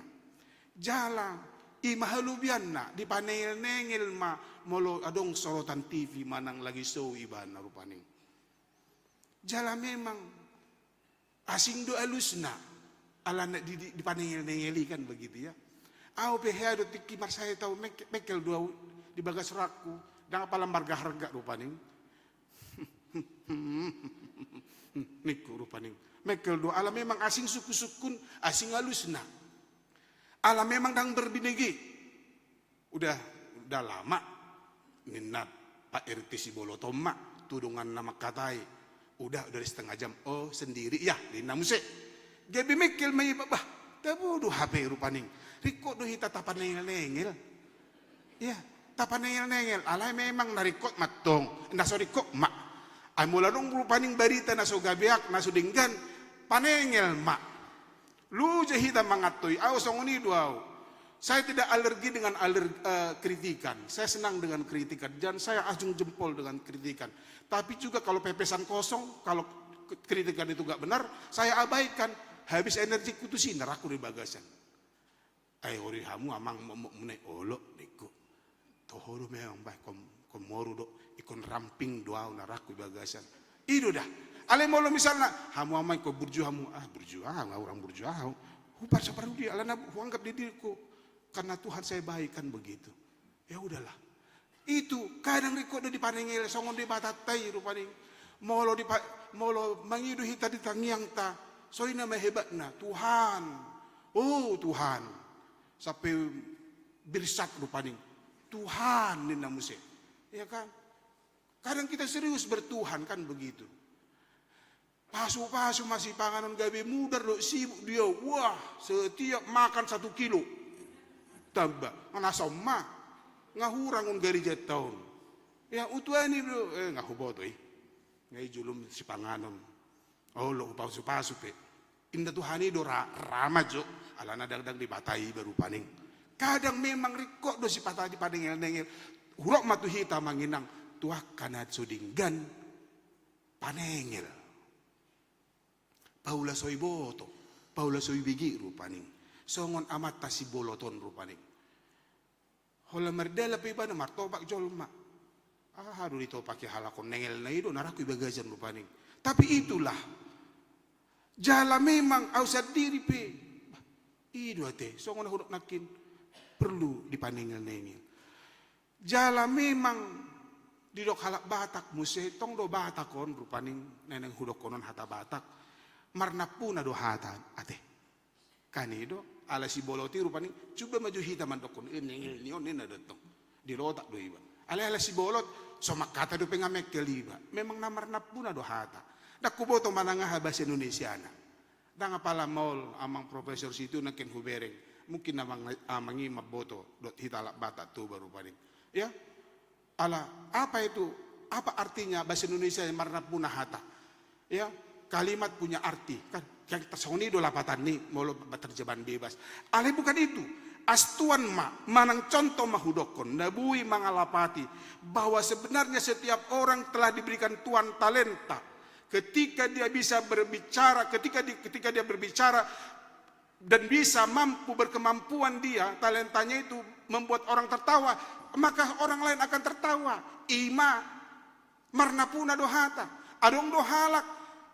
Jala, i ma halobianna, dipanengel-nengel ma molo adong sorotan T V manang lagi show ibana rupani. Jala memang asing do alusna, alana di, di, dipanengel-nengel i, kan begitu, ya. Au pe hea do tingki marsahit au, mengke-, mengkel do au di bagas rohangku, ndang apala marga harga rupani. Ningku rupani. Mengkel do, ala memang asing sungkunsungkun, asing alusna. Ala memang ndang berbinege. Udah, udah lama ninna Pak R T Sibolonton ma tu donganna mangkatai. Udah, udah setengah jam. Oh, sendiri ya, ninna muse. Gabe mengkel ma iba, bah, tabo do hape rupani. Ringkot do hita tapanengel-nengel. Iya, tapanengel-nengel. Alai memang na ringkot ma tong, na so ringkot ma. Ai molo adong rupani barita na so gabeak, na so denggan, panengel ma. Loja hita mangantoi, au songon i do au. Saya tidak alergi dengan aler-, eh, kritikan. Saya senang dengan kritikan. Dan saya acung jempol dengan kritikan. Tapi juga kalau pepesan kosong, kalau k-, kritikan itu nggak benar, saya abaikan. Habis energiku tu si, nda rangku di bagasan. Ai ori hamu amang, mo-, mo-, mune olo, ningku. Toho do memang, bah, kom-, kom moru do, ingkon ramping do au, nda rangku di bagasan. I do da. Alai molo misalna, hamu amang ingkon burju hamu, ah burju aha, nga hurang burju aha. Huparsa parudi, alana huanggap di diriku. Karena Tuhan saya baik kan begitu. Ya udahlah. Itu kadang ringkot do dipanengel songon Debatanta i rupani. Molo dipa, molo mangido hita di tangiangta, songon i nama hebatna Tuhan. Oh Tuhan. Sampai birsat rupani. Tuhan ninna muse. Ya kan? Kadang kita serius bertuhan kan begitu. Pasu-pasu ma sipanganon gabe mudar do sibuk dia. Wah, setiap makan satu kilo. Tamba, nga na saon ma. Nga hurang on garijanta on. Ya, utuani do, eh, nga huboto i. Nga i julum sipanganon. Olo, hupasu-pasu pe. Inda Tuhan i do ra, ra ma jo. Alana dangdang Debata iba rupani. Kadang memang ringkot do sipata dipanengel-nengel. Hurok ma tu hita amang inang. Tu angka na so denggan. Panengel. Paula so iboto, paula so ibege rupani. Songon amanta sibolot on rupani. Holan mardalan pe ibana martopak jolma. Aha do ditopaki halak on, nengelna i do na rangku i bagasan rupani. Tapi itulah. Jala memang au sandiri pe. Bah, i do ate, songon na hudok nangkin. Perlu dipanengel-nengel. Jala memang didok halak Batak muse, tong do Batak on rupani, na naeng hudokkon on hata Batak, marnampuna do hata, ate. Kan i do, ala sibolot i rupani, cuba ma jo hita mandokkon, eh, nengel ni on, ninna do tong. Dilotak do iba. Alai ala sibolot, so mangkata dope nga mengkel iba. Memang na marnampuna do hata. Ndang huboto manang aha bahasa Indonesiana. Ndang apala maol amang Profesor Situ nangkin hubereng. Mungkin amang, amang i mamboto dohot hita halak Batak Toba rupani. Ya? Ala, apa itu? Apa artinya bahasa Indonesia yang marnampuna hata? Ya, kalimat punya arti. Kan, kan songon i do lapatan ni, molo terjemahan bebas. Alai bukan itu. Astuan ma, manang contoh ma hudokkon, na boi mangalapati, bahwa sebenarnya setiap orang telah diberikan Tuhan talenta. Ketika dia bisa berbicara, ketika di, ketika dia berbicara dan bisa mampu, berkemampuan dia, talentanya itu membuat orang tertawa, maka orang lain akan tertawa. I ma, marnampuna do hata. Adong do halak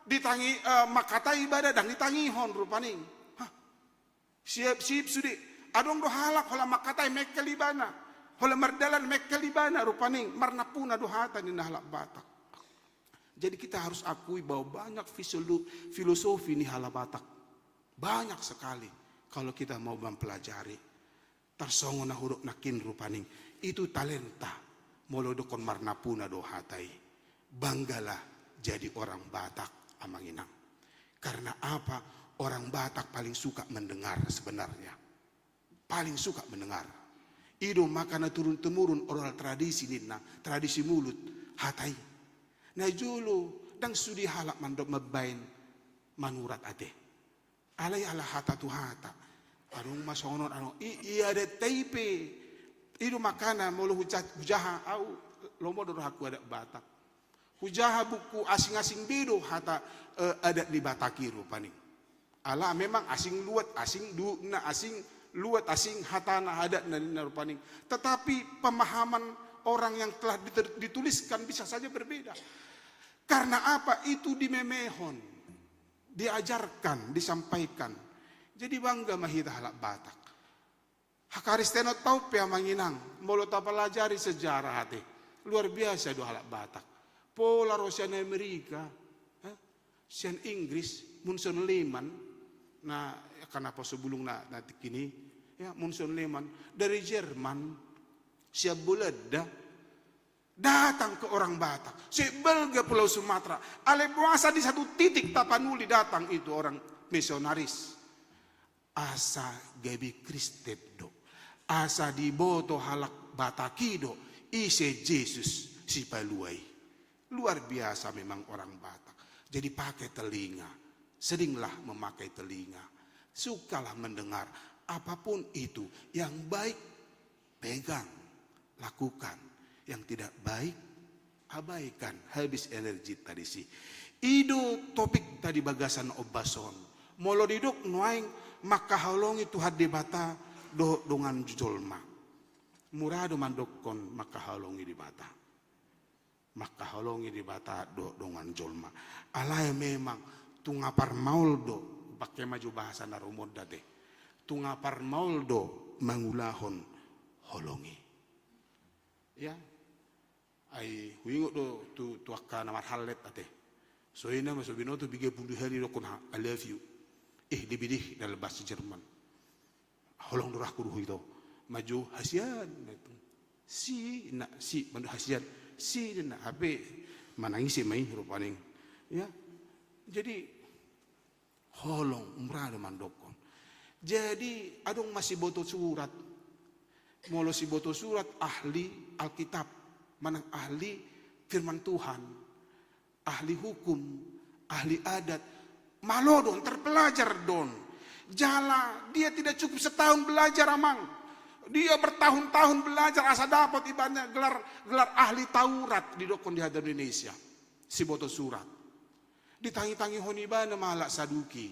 ditangi, eh, mangkatai ibana ndang ditangihon rupani. Hah? Siap, siap sude. Adong do halak holan mangkatai mengkel ibana. Holan mardalan mengkel ibana rupani. Marnampuna do hata ninna halak Batak. Jadi kita harus akui bahwa banyak fisolo-, filosofi ni halak Batak. Banyak sekali kalau kita mau mempelajari. Tarsongon na hudok nangkin rupani. Itu talenta. Molo didokkon marnampuna do hata i. Banggalah jadi orang Batak, amang inang. Karena apa? Orang Batak paling suka mendengar sebenarnya. Paling suka mendengar. I do makana turun-temurun oral tradisi ninna, tradisi mulut, hata i. Na jolo, ndang sude halak mandok mambaen manurat ate. Alai ala hata tu hata. Adong ma songon on, adong, i, i adatta i pe. I do makana molo huja-, hujaha, au lomo do rohangku adat Batak. Hujaha buku asing-asing be do hata, eh, adat ni Batak i rupani. Ala memang asing luat, asing duhutna, asing luat, asing hatana, adatna ninna rupani. Tetapi pemahaman orang yang telah diter-, dituliskan bisa saja berbeda. Karena apa? Itu dimemehon, diajarkan, disampaikan. Jadi bangga ma hita halak Batak. Hakaristenon ta on pe amang inang, molo tapalajari sejarah ate. Luar biasa do halak Batak. Pola ro sian Amerika, eh, sian Inggris, Munson Lehman, na, kenapa sebelum na, na tingki i, ya, Munson Lehman, dari Jerman, sian Belanda, datang ke orang Batak. Sebalga Pulau Sumatera. Alai boasa di satu titik tapanuli datang itu orang misionaris. Asa gabe Kristen do. Asa diboto halak Batak i do ise Jesus Sipalua i. Luar biasa memang orang Batak. Jadi pakai telinga. Seringlah memakai telinga. Sukalah mendengar apapun itu yang baik. Pegang, lakukan. Yang tidak baik, abaikan. Habis energita disi. I do topikta di bagasan ombas on. Molo didok nuaeng mangkaholongi Tuhan Debata dohot dongan jolma. Mura do mandokkon mangkaholongi Debata. Mangkaholongi Debata do dongan jolma. Alai memang tung apar maol do, pake ma jo bahasa na rumondate. Tung apar maol do mangulahon holong i. Ya. Ai huingot do tu, tu angka na marhallet ate. So ina ma so binoto piga pulu hali dokon ha, I love you. Eh, lebih deh dalam bahasa Jerman. Holong do rohangku tu ho ito. Maju hasian. Si na si manu hasian. Si na hape manangisi ma i rupani. Ya. Jadi holong, umrah do mandokkon. Jadi adong ma siboto surat. Molo siboto surat ahli Alkitab, manang ahli firman Tuhan, ahli hukum, ahli adat. Malo do on, terpelajar do on. Jala dia tidak cukup setahun belajar, amang. Dia bertahun-tahun belajar asa dapat ibana gelar, gelar ahli Taurat didokkon di hata Indonesia. Siboto surat. Ditangi-tangihon ibana ma halak Saduki.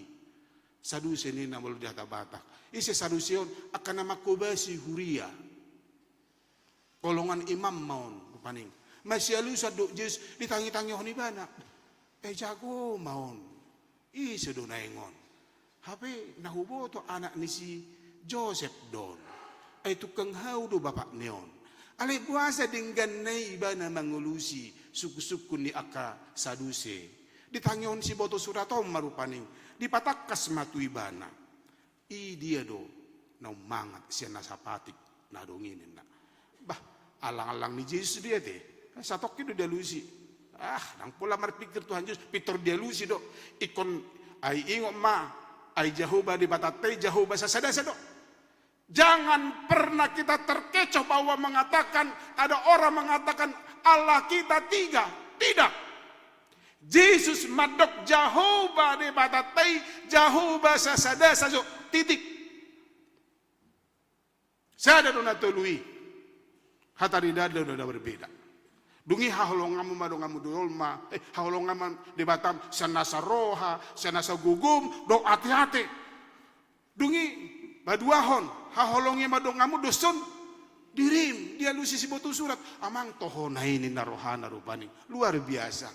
Saduse ninna molo di hata Batak. Ise Saduse on? Angka na manghobasi huria. Golongan imam ma on rupani. Masialusan dohot Jesus ditangi-tangihon ibana. Eh, jago ma on. Ise do naeng on? Hape na huboto anak ni si Josep do on. Ai tungkang hau do bapakni on. Alai boasa dengganna i ibana mangolusi sungkun-sungkun ni angka Saduse? Ditangihon siboto surat on ma rupani. Dipatangkas ma tu ibana. I dia do na ummangat sian na sapatik na adong i ninna. Bah, allang-allang ni Jesus do i ate. Satongkin do dialusi. Ah, ndang pola marpikir Tuhan Jesus, pintor dialusi do. Ingkon ai ingot ma, ai Jahowa Debatanta i Jahowa sasadasa do. Jangan pernah kita terkecoh bahwa mengatakan, ada orang mengatakan Allah kita tiga. Tidak. Jesus mandok Jahowa Debatanta i, Jahowa sasadasa do. Titik. Sada do na tolu i. Hata ni Debata do na berbeda. Dung i haholonganmu ma donganmu jolma, eh, haholonganmu Debatam, sian nasa roha, sian nasa gogom, dohot ateate. Dung i paduahon, haholongi ma donganmu dos on dirim, dialusi siboto surat. Amang, toho na i ninna rohana rupani. Luar biasa.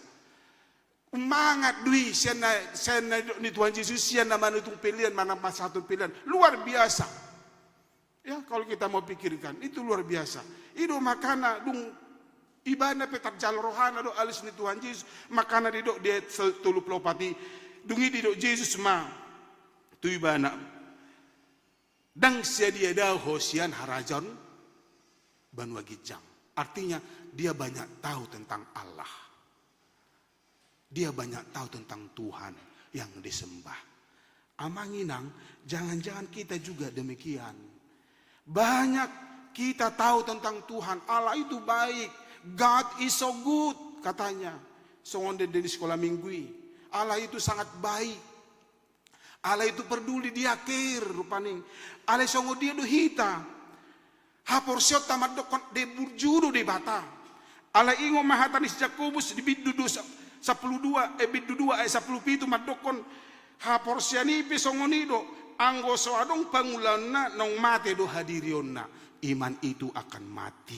Ummangat do i sian na, sian na nidok ni Tuhan Jesus, sian na manutung pelean, manang mansahut pelean. Luar biasa. Ya, kalau kita mau pikirkan, itu luar biasa. I do makana dung ibana pe tarjalo rohana do alus ni Tuhan Jesus, makana didok di ayat se-, tolu pulu opat i, dung i didok Jesus ma tu ibana, ndang sadia dao ho sian harajaon banua ginjang. Artinya, dia banyak tahu tentang Allah. Dia banyak tahu tentang Tuhan yang disembah. Amang inang, jangan-jangan kita juga demikian. Banyak kita tahu tentang Tuhan. Allah itu baik. God is so good, katanya. Songon dende di sekolah minggu i. Allah itu sangat baik. Allah itu peduli, dia care rupani. Alai songon dia do hita? Haporseaonta mandokkon debur judo Debata. Alai ingot ma hata ni si Jakobus di bindu dua sa-, sampulu dua, eh, bindu dua ayat sampulu pitu mandokkon, haporseaon i pe songon i do, anggo so adong pangulaonna naung mate do hadirionna. Iman itu akan mati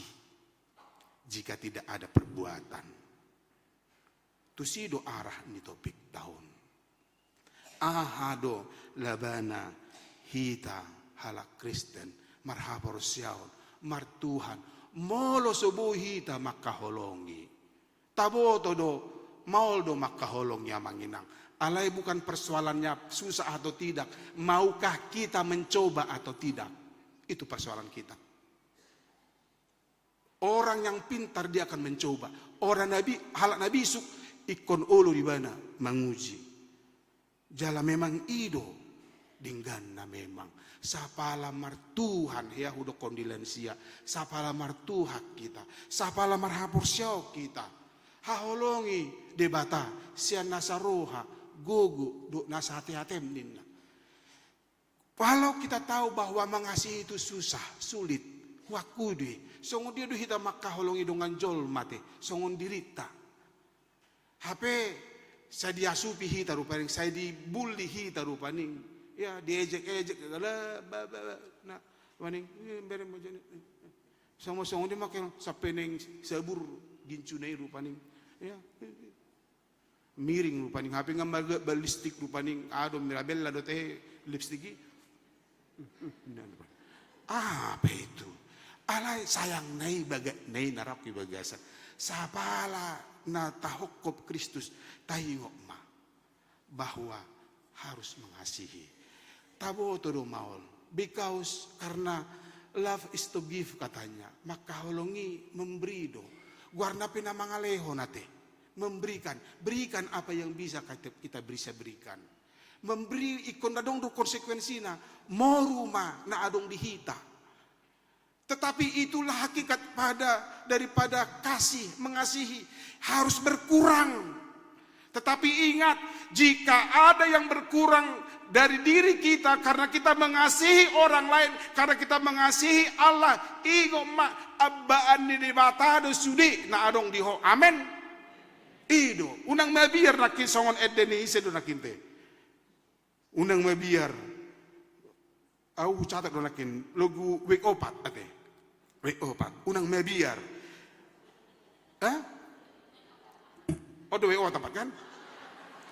jika tidak ada perbuatan. Tusi do arah ni topikta on. Aha do labana hita halak Kristen, marhaporseaon, martuhan, molo so boi hita mangkaholongi? Taboto do, maol do mangkaholongi amang inang. Alai bukan persoalannya susah atau tidak, maukah kita mencoba atau tidak? Itu persoalan kita. Orang yang pintar dia akan mencoba. Orang na bi-, halak na bisuk, ingkon olo di ibana manguji. Jala memang i do dengganna memang. Sapala martuhan, hea hudokkon di lansia, sapala martuhan hita, sapala marhaporseaon hita, haholongi Debata sian nasa roha, gogo dohot nasa ateatem ninna. Walau kita tahu bahwa mengasihi itu susah, sulit, huakui do i. Songon dia do hita mangkaholongi dongan jolma ate, songon dirinta. Hape sai diasupi hita rupani, sai dibully hita rupani. Ya, diejek-ejek, ala, ba, ba, ba, na, rupani, eh, bere mo jani, eh, eh. Sama songon dia make sampe naeng sabur ginjuna i rupani. Ya. Miring rupani, hape nga maga balistik rupani, ado Mirabella do te lipstik i. Apa itu? Alai sayang nai bagak nai na rap i bagasan. Sapala na tahophop Kristus, taingot ma bahwa harus mengasihi. Taboto do maol. Because karena love is to give katanya. Mangkaholongi memberi do. Goarna pe na mangalehon ate. Memberikan. Berikan apa yang bisa kita, kita bisa berikan. Memberi ingkon adong do konsekuensina. Moru ma na adong di hita. Tetapi itulah hakikat pada daripada kasih, mengasihi. Harus berkurang. Tetapi ingat, jika ada yang berkurang dari diri kita karena kita mengasihi orang lain, karena kita mengasihi Allah, ingot ma, ambaan ni Debata do sude na adong di ho. Amen. I do, unang mabiar nangkin songon ende ni ise do nangkin te. Unang mabiar. Au hucatat do nangkin, logu wik opat ate. Wik opat. Unang mabiar. Hah? Oh, do wik opat kan?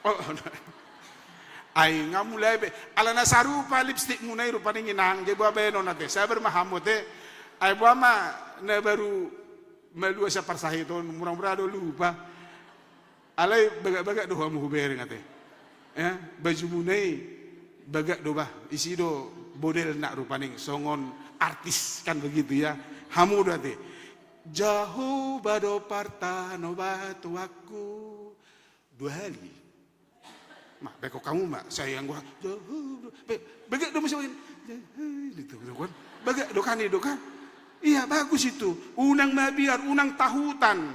Oh, oh. Ai nga mulai be. Ala na sarupa lipstikmuna i rupani inang, jadi boa baenon ate. Sabar ma hamu ate. Ai boa ma na baru malua sian parsahiton, mura-mura do lupa. Alai bagak-bagak do hamu hubereng ate. Ya, bajumuna i bagak do bah, isi do model na rupani songon artis kan begitu ya. Hamu do ate. Jahowa do partanobatuanku. Dua hali. Ma, beko hamu ma, saya yang gua, Jahowa. Be-, bagak do muse, Jahowa, gitu, gitu kan. Bagak do kan, itu kan. Iya, bagus itu. Unang mabiar, unang tahutan.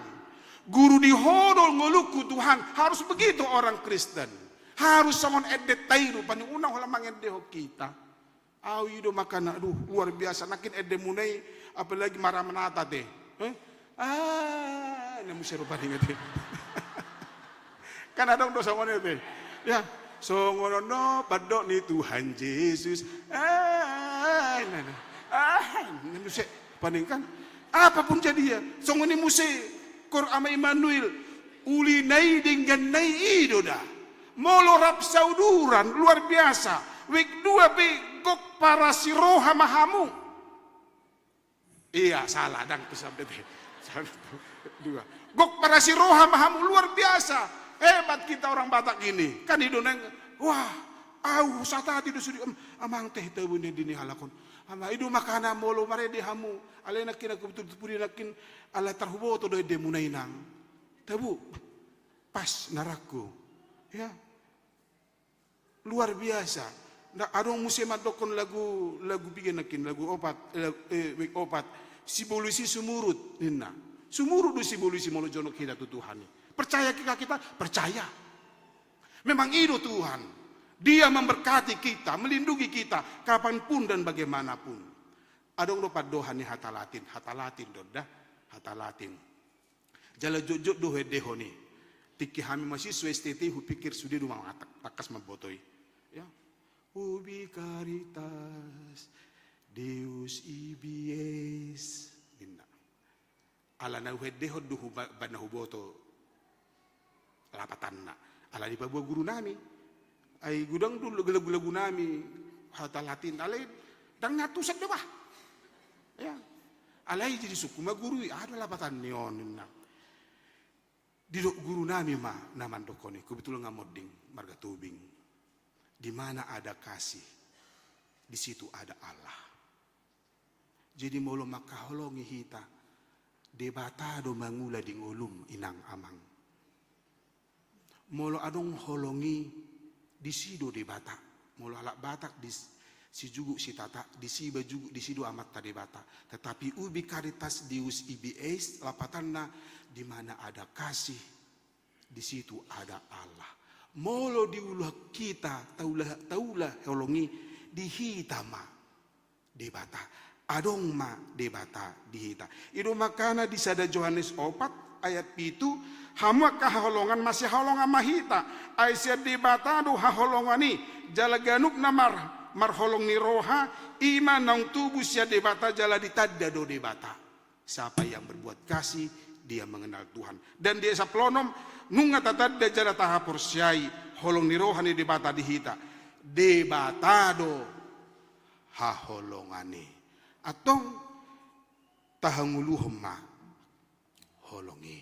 Guru di ho do ngolungku Tuhan, harus begitu orang Kristen. Harus songon endenta i rupani, unang holan mangendehon hita. Au i do makana, aduh, luar biasa. Nangkin endemuna i, apalagi maramanata te. Eh? Ah, na muse rupani ate. Kan adong do songon i ate. Ya, songon on do pandok ni Tuhan Jesus. Ah, na, na. Ah, na muse. Paning kan, apapun jadi ya, songon i muse, kor ama Immanuel, uli na i denggan na i do da. Molo rap sauduran, luar biasa. Wik dua pe gok parasi roha ma hamu. Iya, salah, dang tu sampe te. Salah tu. Dua. Gok parasi roha ma hamu, luar biasa. Hebat kita orang Batak ini. Kan i do nang, wah, au satati do sude, em, amang te, tabu ni di ni halak on. Ama, i do makana molo marende hamu, alai nangkin aku betul tu pudi nangkin ala tarhuboto do endemuna inang. Tabu, pas na rangku. Ya. Luar biasa. Nda adong muse mandokkon lagu, lagu piga nangkin, lagu opat, eh, eh, wik opat. Sibolis i sumurut, ninna. Sumurut do sibolis i molo jonok hita tu Tuhan i. Percaya kita, kita percaya. Memang i do Tuhan. Dia memberkati kita, melindungi kita, kapanpun dan bagaimanapun. Adong do pandohan ni hata Latin, hata Latin do da, hata Latin. Jala jotjot do huendehon i. Tingki hami mahasiswa S T T hupikir sude do mangatak, tangkas mamboto i. Ya. Ubi caritas, Deus ibi es, ninna. Ala na huendehon do huba-, umbahen na huboto lapatanna. Ala dipaboa guru nami. Ai godang do lagu-lagu nami, hata Latin, alai ndang na antusan do bah. Ya. Alai jadi sungkun ma guru i, aha do lapatan ni on, ninna. Didok guru nami ma na mandokkon i, kebetulan nga monding, marga Tobing. Di mana ada kasih, di situ ada Allah. Jadi molo mangkaholongi hita, Debata do mangula di ngolum, inang, amang. Molo adong holong i, disi do Debata. Molo halak Batak di s-, sijuguk sitata, disi ba juguk, disi do Amanta Debata. Tetapi ubi caritas, Deus ibi es, lapatanna, di mana ada kasih, di situ ada Allah. Molo diula hita, taula, taula holong i, di hita ma Debata. Adong ma Debata di hita. I do makana di sada Johannes opat ayat pitu, hamu angka haholongan, masihaholongan ma hita, ai sian Debata do haholongan i, jala ganup na mar-, marholong ni roha, i ma naung tubu sian Debata jala ditanda do Debata. Siapa yang berbuat kasih, dia mengenal Tuhan. Dan di ayat sampulu onom, nunga tatanda jala tahaporseai holong ni roha ni Debata di hita. Debata do haholongan i. Antong tahangoluhon ma holong i.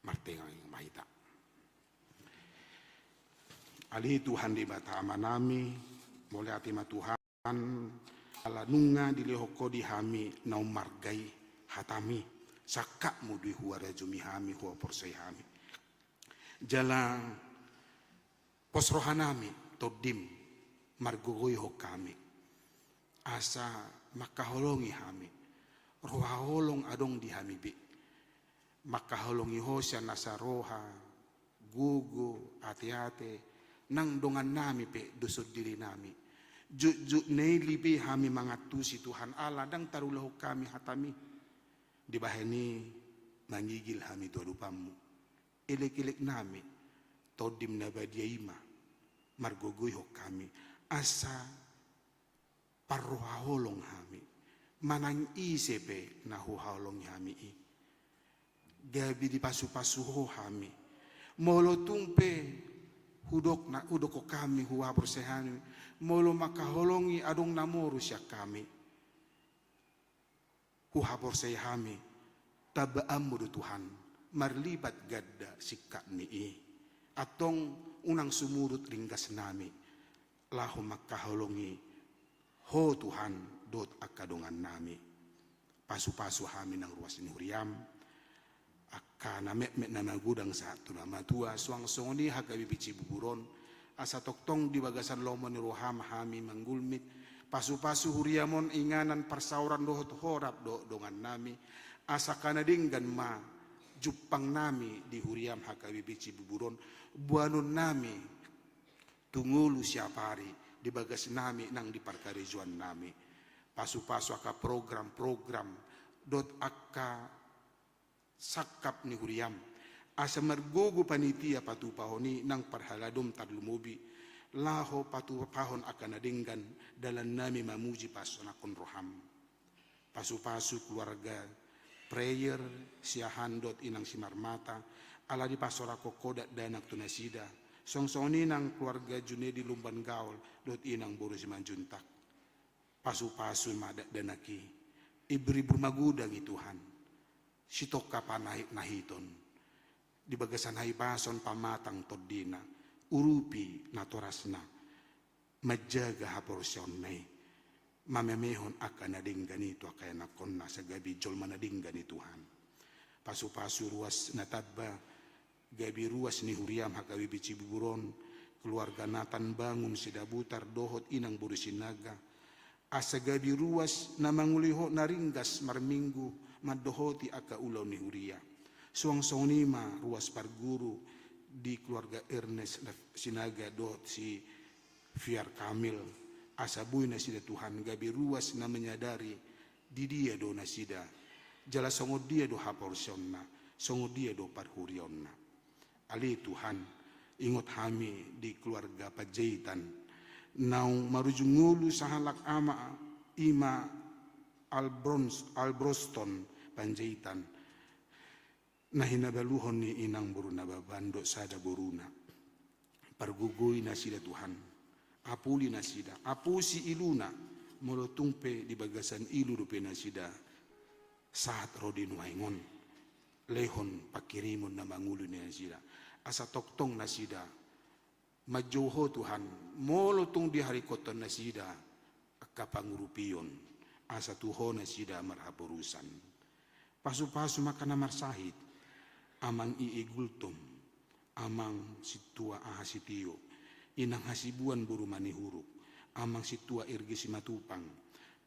Martangiang ma hita. Ale Tuhan Debata Amanami, mauliate ma Tuhan, ala nunga dilehon Ho di hami na ummarga i hataMi, sangkapMu do i huharajaon hami, huhaporseai hami. Jala pos rohanami, TondiM, margogoihon hami. Asa mangkaholongi hami, roha holong adong di hami be. Mangkaholongi Ho sian nasa roha, gogo, ateate, nang dongannami pe dohot songon dirinami. Jotjot na i lipe hami mangantusi Tuhan, ala ndang tarulahon hami hataMi. Dibahen i mangigil hami tu adopanMu. Elekeleknami, TondiM na badia i ma margogoihon hami, asa parroha holong hami, manang ise pe na huhaholongi hami i. Gabe dipasupasu Ho hami. Molo tung pe hudok na, hudok hami, huhaporseai hami, molo mangkaholongi adong na moru sian hami, huhaporseai hami, tambaanMu do Tuhan, marlipat ganda singkat ni i. Antong unang sumurut ringgasnami, laho mangkaholongi Ho Tuhan dohot angka dongannami. Pasupasu hami nang ruas ni huriaM, angka na metmet na magodang sahat tu na matua, suang songon i H K B P Cibubur on, asa tongtong di bagasan lomo ni rohaM hami manggulmit, pasupasu huriaM on inganan parsaoran dohot horab dohot dongannami, asa angka na denggan ma jumpangnami di huriaM H K B P Cibubur on, boanonnami tu ngolu siapari di bagasnami nang di parkarejoannami. Pasupasu angka program-program dohot angka sangkap ni huriaM, asa margogo panitia patupahon i nang parhaladoM tarlumobi, laho patupahon angka na denggan dalannami mamuji pahasonanghon rohaM. Pasupasu keluarga Prayer, Siahaan dohot inang Simarmata, ala dipasaorhon Ho dakdanak tu nasida, suang songon i nang keluarga Junedi Lumban Gaol dohot inang boru Simanjuntak. Pasupasu ma dakdanak i, ibur-ibur magodang i Tuhan, sitongka panahitnahiton, di bagasan hahipason pamatang tondina, urupi natorasna, manjaga haporseaonna i, mamemehon angka na denggan i tu angka ianakhonna, asa gabe jolma na denggan i Tuhan. Pasupasu ruas na tamba, gabe ruas ni huriaM H K B P Cibubur on, keluarga Nathan Bangun Sidabutar dohot inang boru Sinaga, asa gabe ruas na mangulihon na ringgas marminggu mandohoti angka ulaon ni huria. Suang songon i ma ruas parguru di keluarga Ernest Sinaga dohot si Fiar Kamil, asa boi nasida Tuhan gabe ruas na menyadari di dia do nasida, jala songon dia do haporseaonna, songon dia do parhuriaonna. Ale Tuhan, ingot hami di keluarga Panjaitan, naung marujung ngolu sahalak ama, i ma Albrons-, Albroston Panjaitan, na hinabaluhon ni inang boru Nababan dohot sada boruna. Pargogoi nasida Tuhan, apuli nasida, apusi iluna, molo tung pe di bagasan ilu dope nasida sahat ro di nuaeng on. Lehon pangkirimon na mangolu ni nasida, asa tongtong nasida manjou Ho Tuhan, molo tung diharingkothon nasida angka pangurupion, asa tu Ho nasida marhaporusan. Pasupasu ma angka na marsahit, amang I E Gultom, amang Sintua Aha Sitio, inang Hasibuan boru Manihuruk, amang Sintua Irgi Simatupang,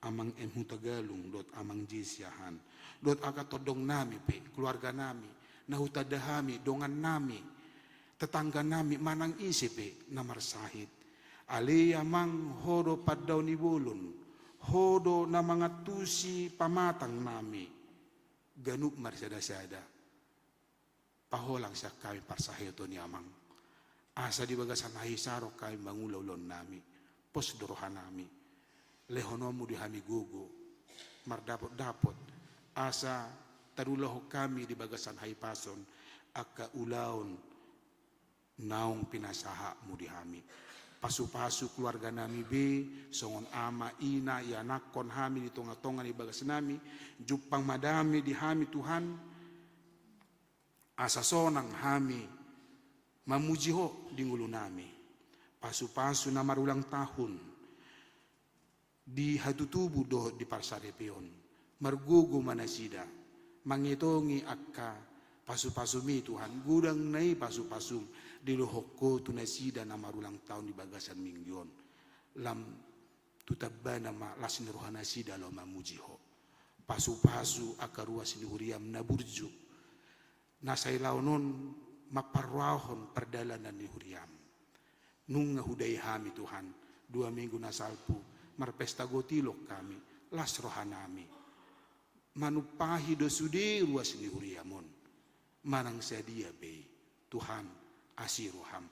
amang M Hutagalung dohot amang J Siahaan, dohot angka tondongnami pe, keluarganami, na hutanda hami, dongannami, tetangganami, manang ise pe na marsahit. Ale Amang, Ho do pandaon ni bolon, Ho do na mangantusi pamatangnami, ganup marsadasada. Paholang sian hami parsahiton i Amang, asa di bagasan hahisaron hami mangula ulaonnami, pos do rohanami. Lehononmu di hami gogo, mardapotdapot, asa tarulahon hami di bagasan hahipason angka ulaon naung pinasahatmu di hami. Pasupasu keluarganami be, songon ama, ina, ianakhon hami di tongatonga ni bagasnami, jumpang ma dame di hami Tuhan, asa sonang hami mamuji Ho di ngolunami. Pasupasu na marulang tahun, di hatutubu dohot di parsaripeon, margogo ma nasida mangetongi angka pasupasumi Tuhan, godang na i pasupasum dilehon Ho tu nasida na marulang tahun di bagasan minggu on. Lam tu tambana ma las ni rohanasida laho mamuji Ho. Pasupasu angka ruas ni huriam na burju, na sailaon on mamparrohahon pardalanan ni huriam. Nunga hudai hami Tuhan, dua minggu na salpu marpesta gotilon hami, las rohanami manumpahi do sude ruas ni huriam on. Manang sadia be i Tuhan, asi roham,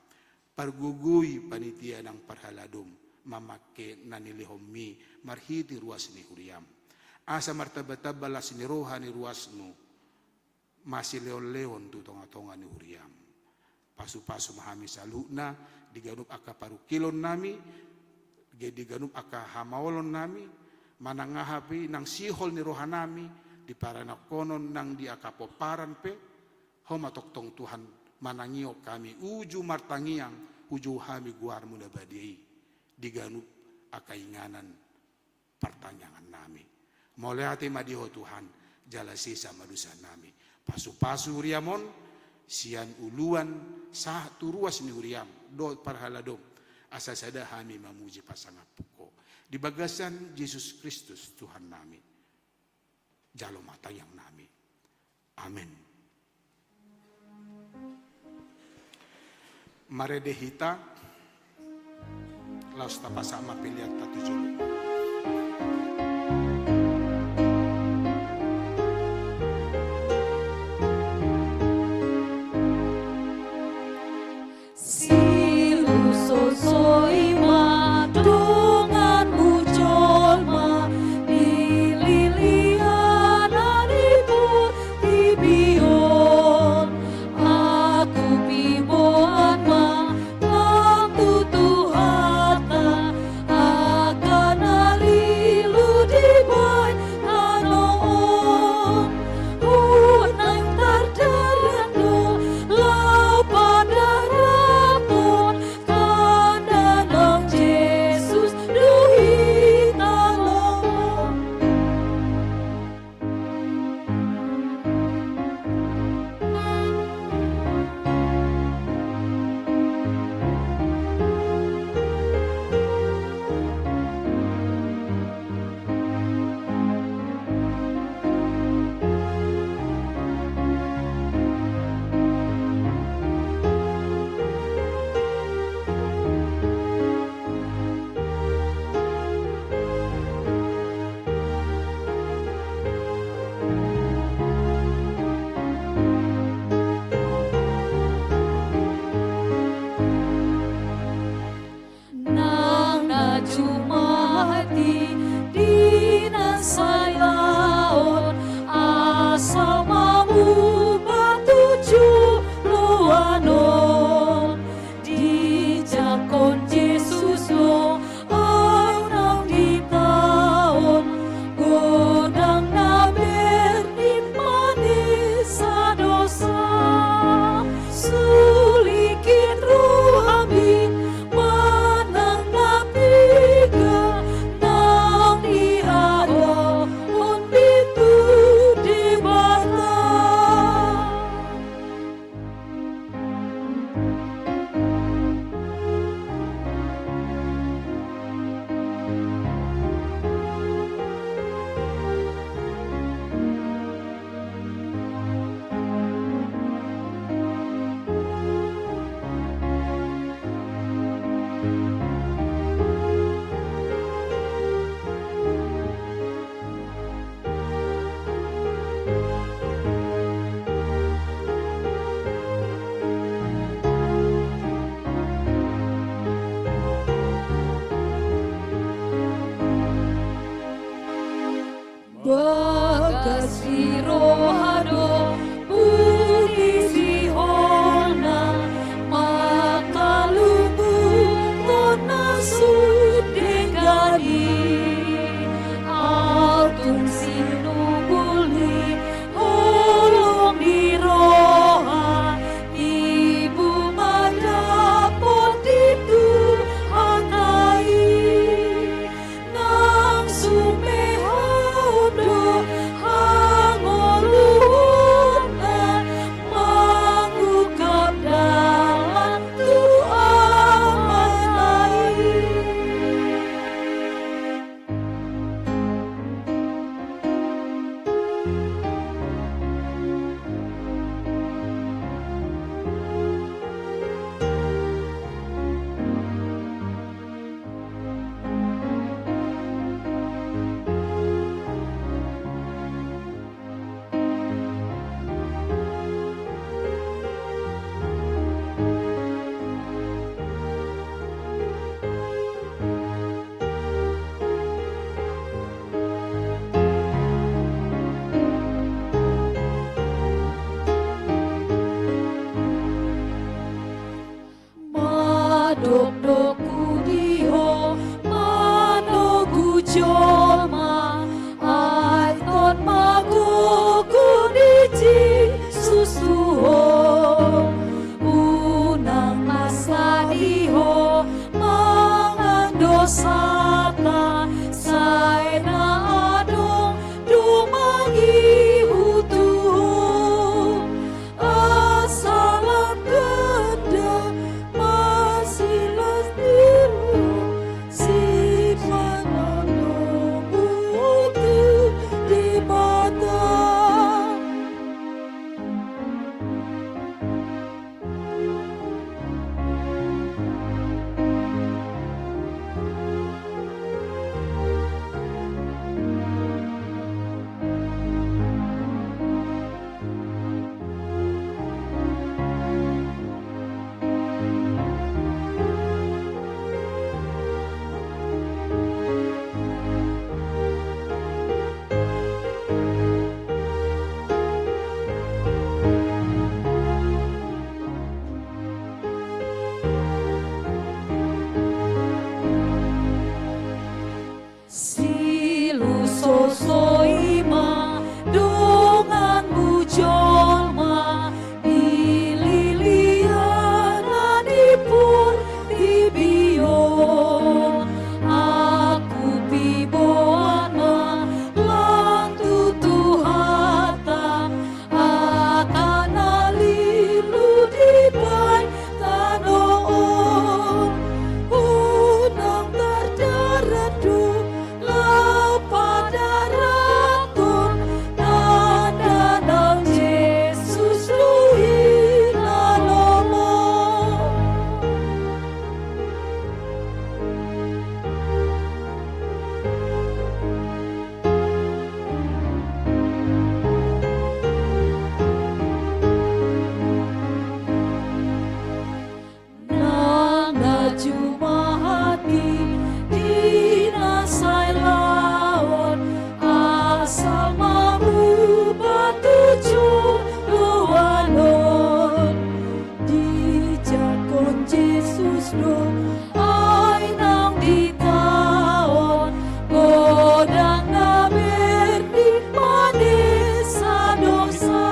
pargogoi panitia nang parhaladom mamangke na nilehonmi marhite ruas ni huriam, asa martambatamba las ni roha ni ruasmu masileonleon tu tongatonga ni huriam. Pasupasu ma hami saluhutna di ganup angka parungkilonnami, ge-, di ganup angka hamaolonnami, manang aha pe nang sihol ni rohanami di paranakhonon nang di angka pomparan pe. Ho ma tongtong Tuhan manangihon hami uju martangiang, hujou hami goarmu na badia i di ganup angka inganan partangiangannami. Mauliate ma di Ho Tuhan, jala sesa ma dosanami. Pasupasu huriam on sian uluan sahat tu ruas ni huriam dohot parhaladom, asa sada hami mamuji pasangaphon Ho. Di bagasan Jesus Kristus Tuhannami, jalo ma tangiangnami. Amen. Marende hita, laos tapasahat ma pelean ta tu jolo. Silus sosoi ma donganmu jolma, di lilian ni portibi on. Ahu pe boan ma nang tu Tuhanta, angka na lilu dibahen tano on. Unang tardalan do laho padarathon tanda nang Jesus do hita lomo. Nang na jumadi di na sailaon, asa mamupatu joloan on. Dijangkon Jesus do ahu naung ditaon, godang na bernit manesa dosa. Sulikit rohami manang na piga naung diadahonmi tu Debata. Bagas Siroha do puji hona, mangkalunguhon na sun denggan i. Atung sinubul ni holong ni roha ni buma dapot di Tuhanta i. Nang sumehon do hangoluhonna mangungkap dalan tu Amanta i. Madokdok hu di ho manogu jolma, ai tongon magogo ni Jesus tu ho. Unang masa di ho mangan dosanta, sai na adong do mangihuthon ho. Asa lam ganda masilas ni roha, sipanganon ni roha tu Debata. Silusoso i ma donganmu jolma, dilili anak ni portibi on. Ahu pe boan ma lang tu Tuhanta, angka na lilu dibahen tano on. Unang tardarat do laho padarathon tanda ni Jesus tu hilala on. Nang na jumahati di na sai laon, asal ma muba tu joloan on. Dijangkon Jesus do ai naung ditaon, godang na bernikmat di sadoksa.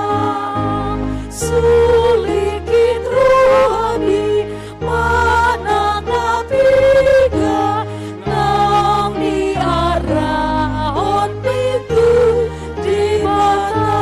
Sulingkit rohami manang na piga, naung diarahon pintu Debata.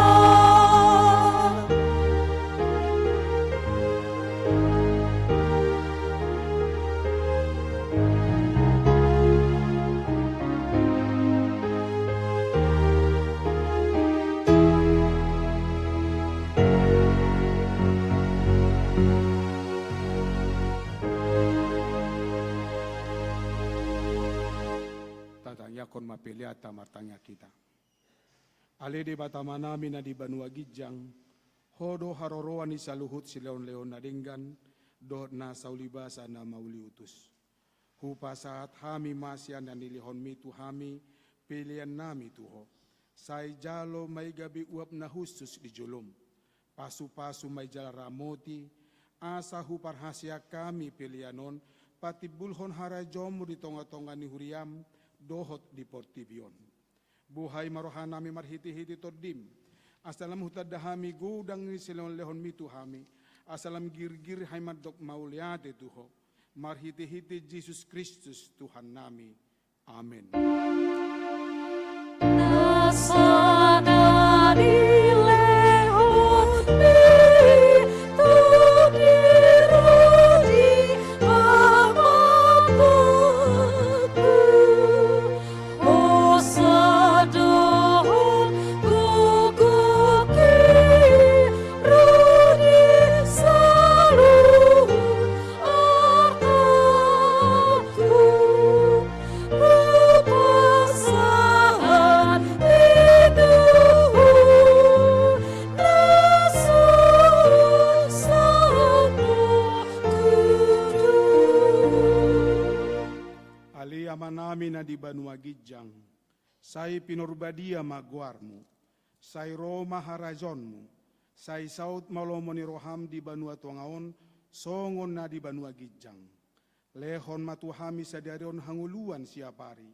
Tatangiangkon ma peleanta, martangiang hita. Ale Debata Amanami na di banua ginjang, Ho do haroroan ni saluhut silehonlehon na denggan dohot na saulibasa na mauliutus. Hupasahat hami ma sian na nilehonmi tu hami peleannami tu Ho. Sai jalo ma i gabe uap na hushus di jolom. Pasupasu ma i jala ramoti, asa huparhaseang hami pelean on patimbulhon harajaonmu di tongatonga ni huriam dohot di portibi on. Buhai ma rohanami marhitehite Tondim, asa lam hutanda hami godang ni silehonlehonmi tu hami, asa lam girgir hami mandok mauliate tu Ho, marhitehite Jesus Kristus Tuhannami. Amen. Na sada dilehonmi tu diri di Amaku, Ho sada dohot gogoki ro di saluhut artangku, hupasahat di Tuhan na so saut do. Ale Amanami na di banua ginjang, sai pinarbadia ma goarmu, sai ro ma harajaonmu, sai saut ma lomo ni roham di banua tonga on, songon na di banua ginjang. Lehon ma tu hami sadari on hangoluan siapari.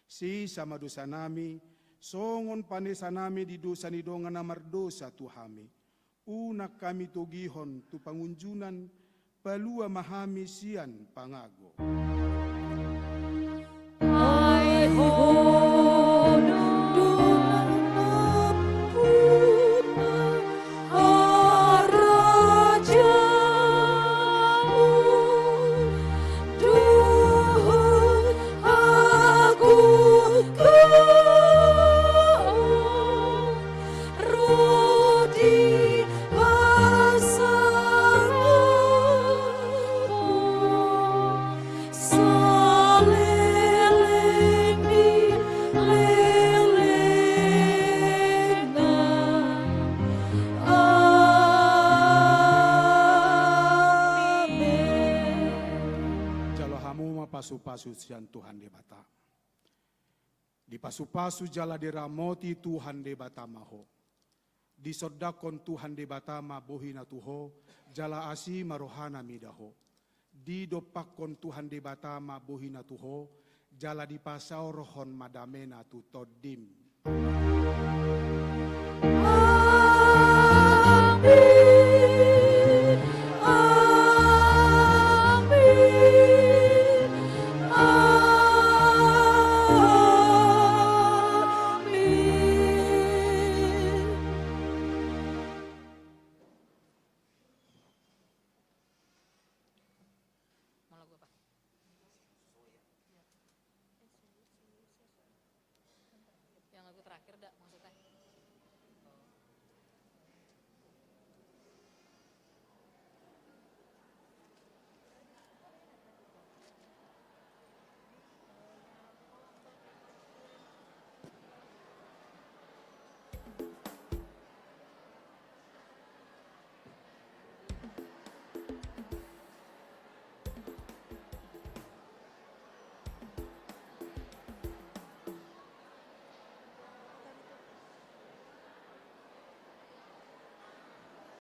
Sesa ma dosanami, songon panesanami di dosa ni dongan na mardosa tu hami. Unang hami togihon tu pangunjunan, palua ma hami sian pangago. Ai Ho do na nampuna harajaon dohot hagogoon ro di hasangapon saleleng ni lelengna. Amen. Jalo hamu ma pasupasu sian Tuhan Debata. Dipasupasu jala diramoti Tuhan Debata ma ho. Disondangkon Tuhan Debata ma bohina tu ho, jala asi ma rohana mida ho. Didompakkon Tuhan Debata ma bohina tu ho, jala dipasaorhon ma damena tu tondim.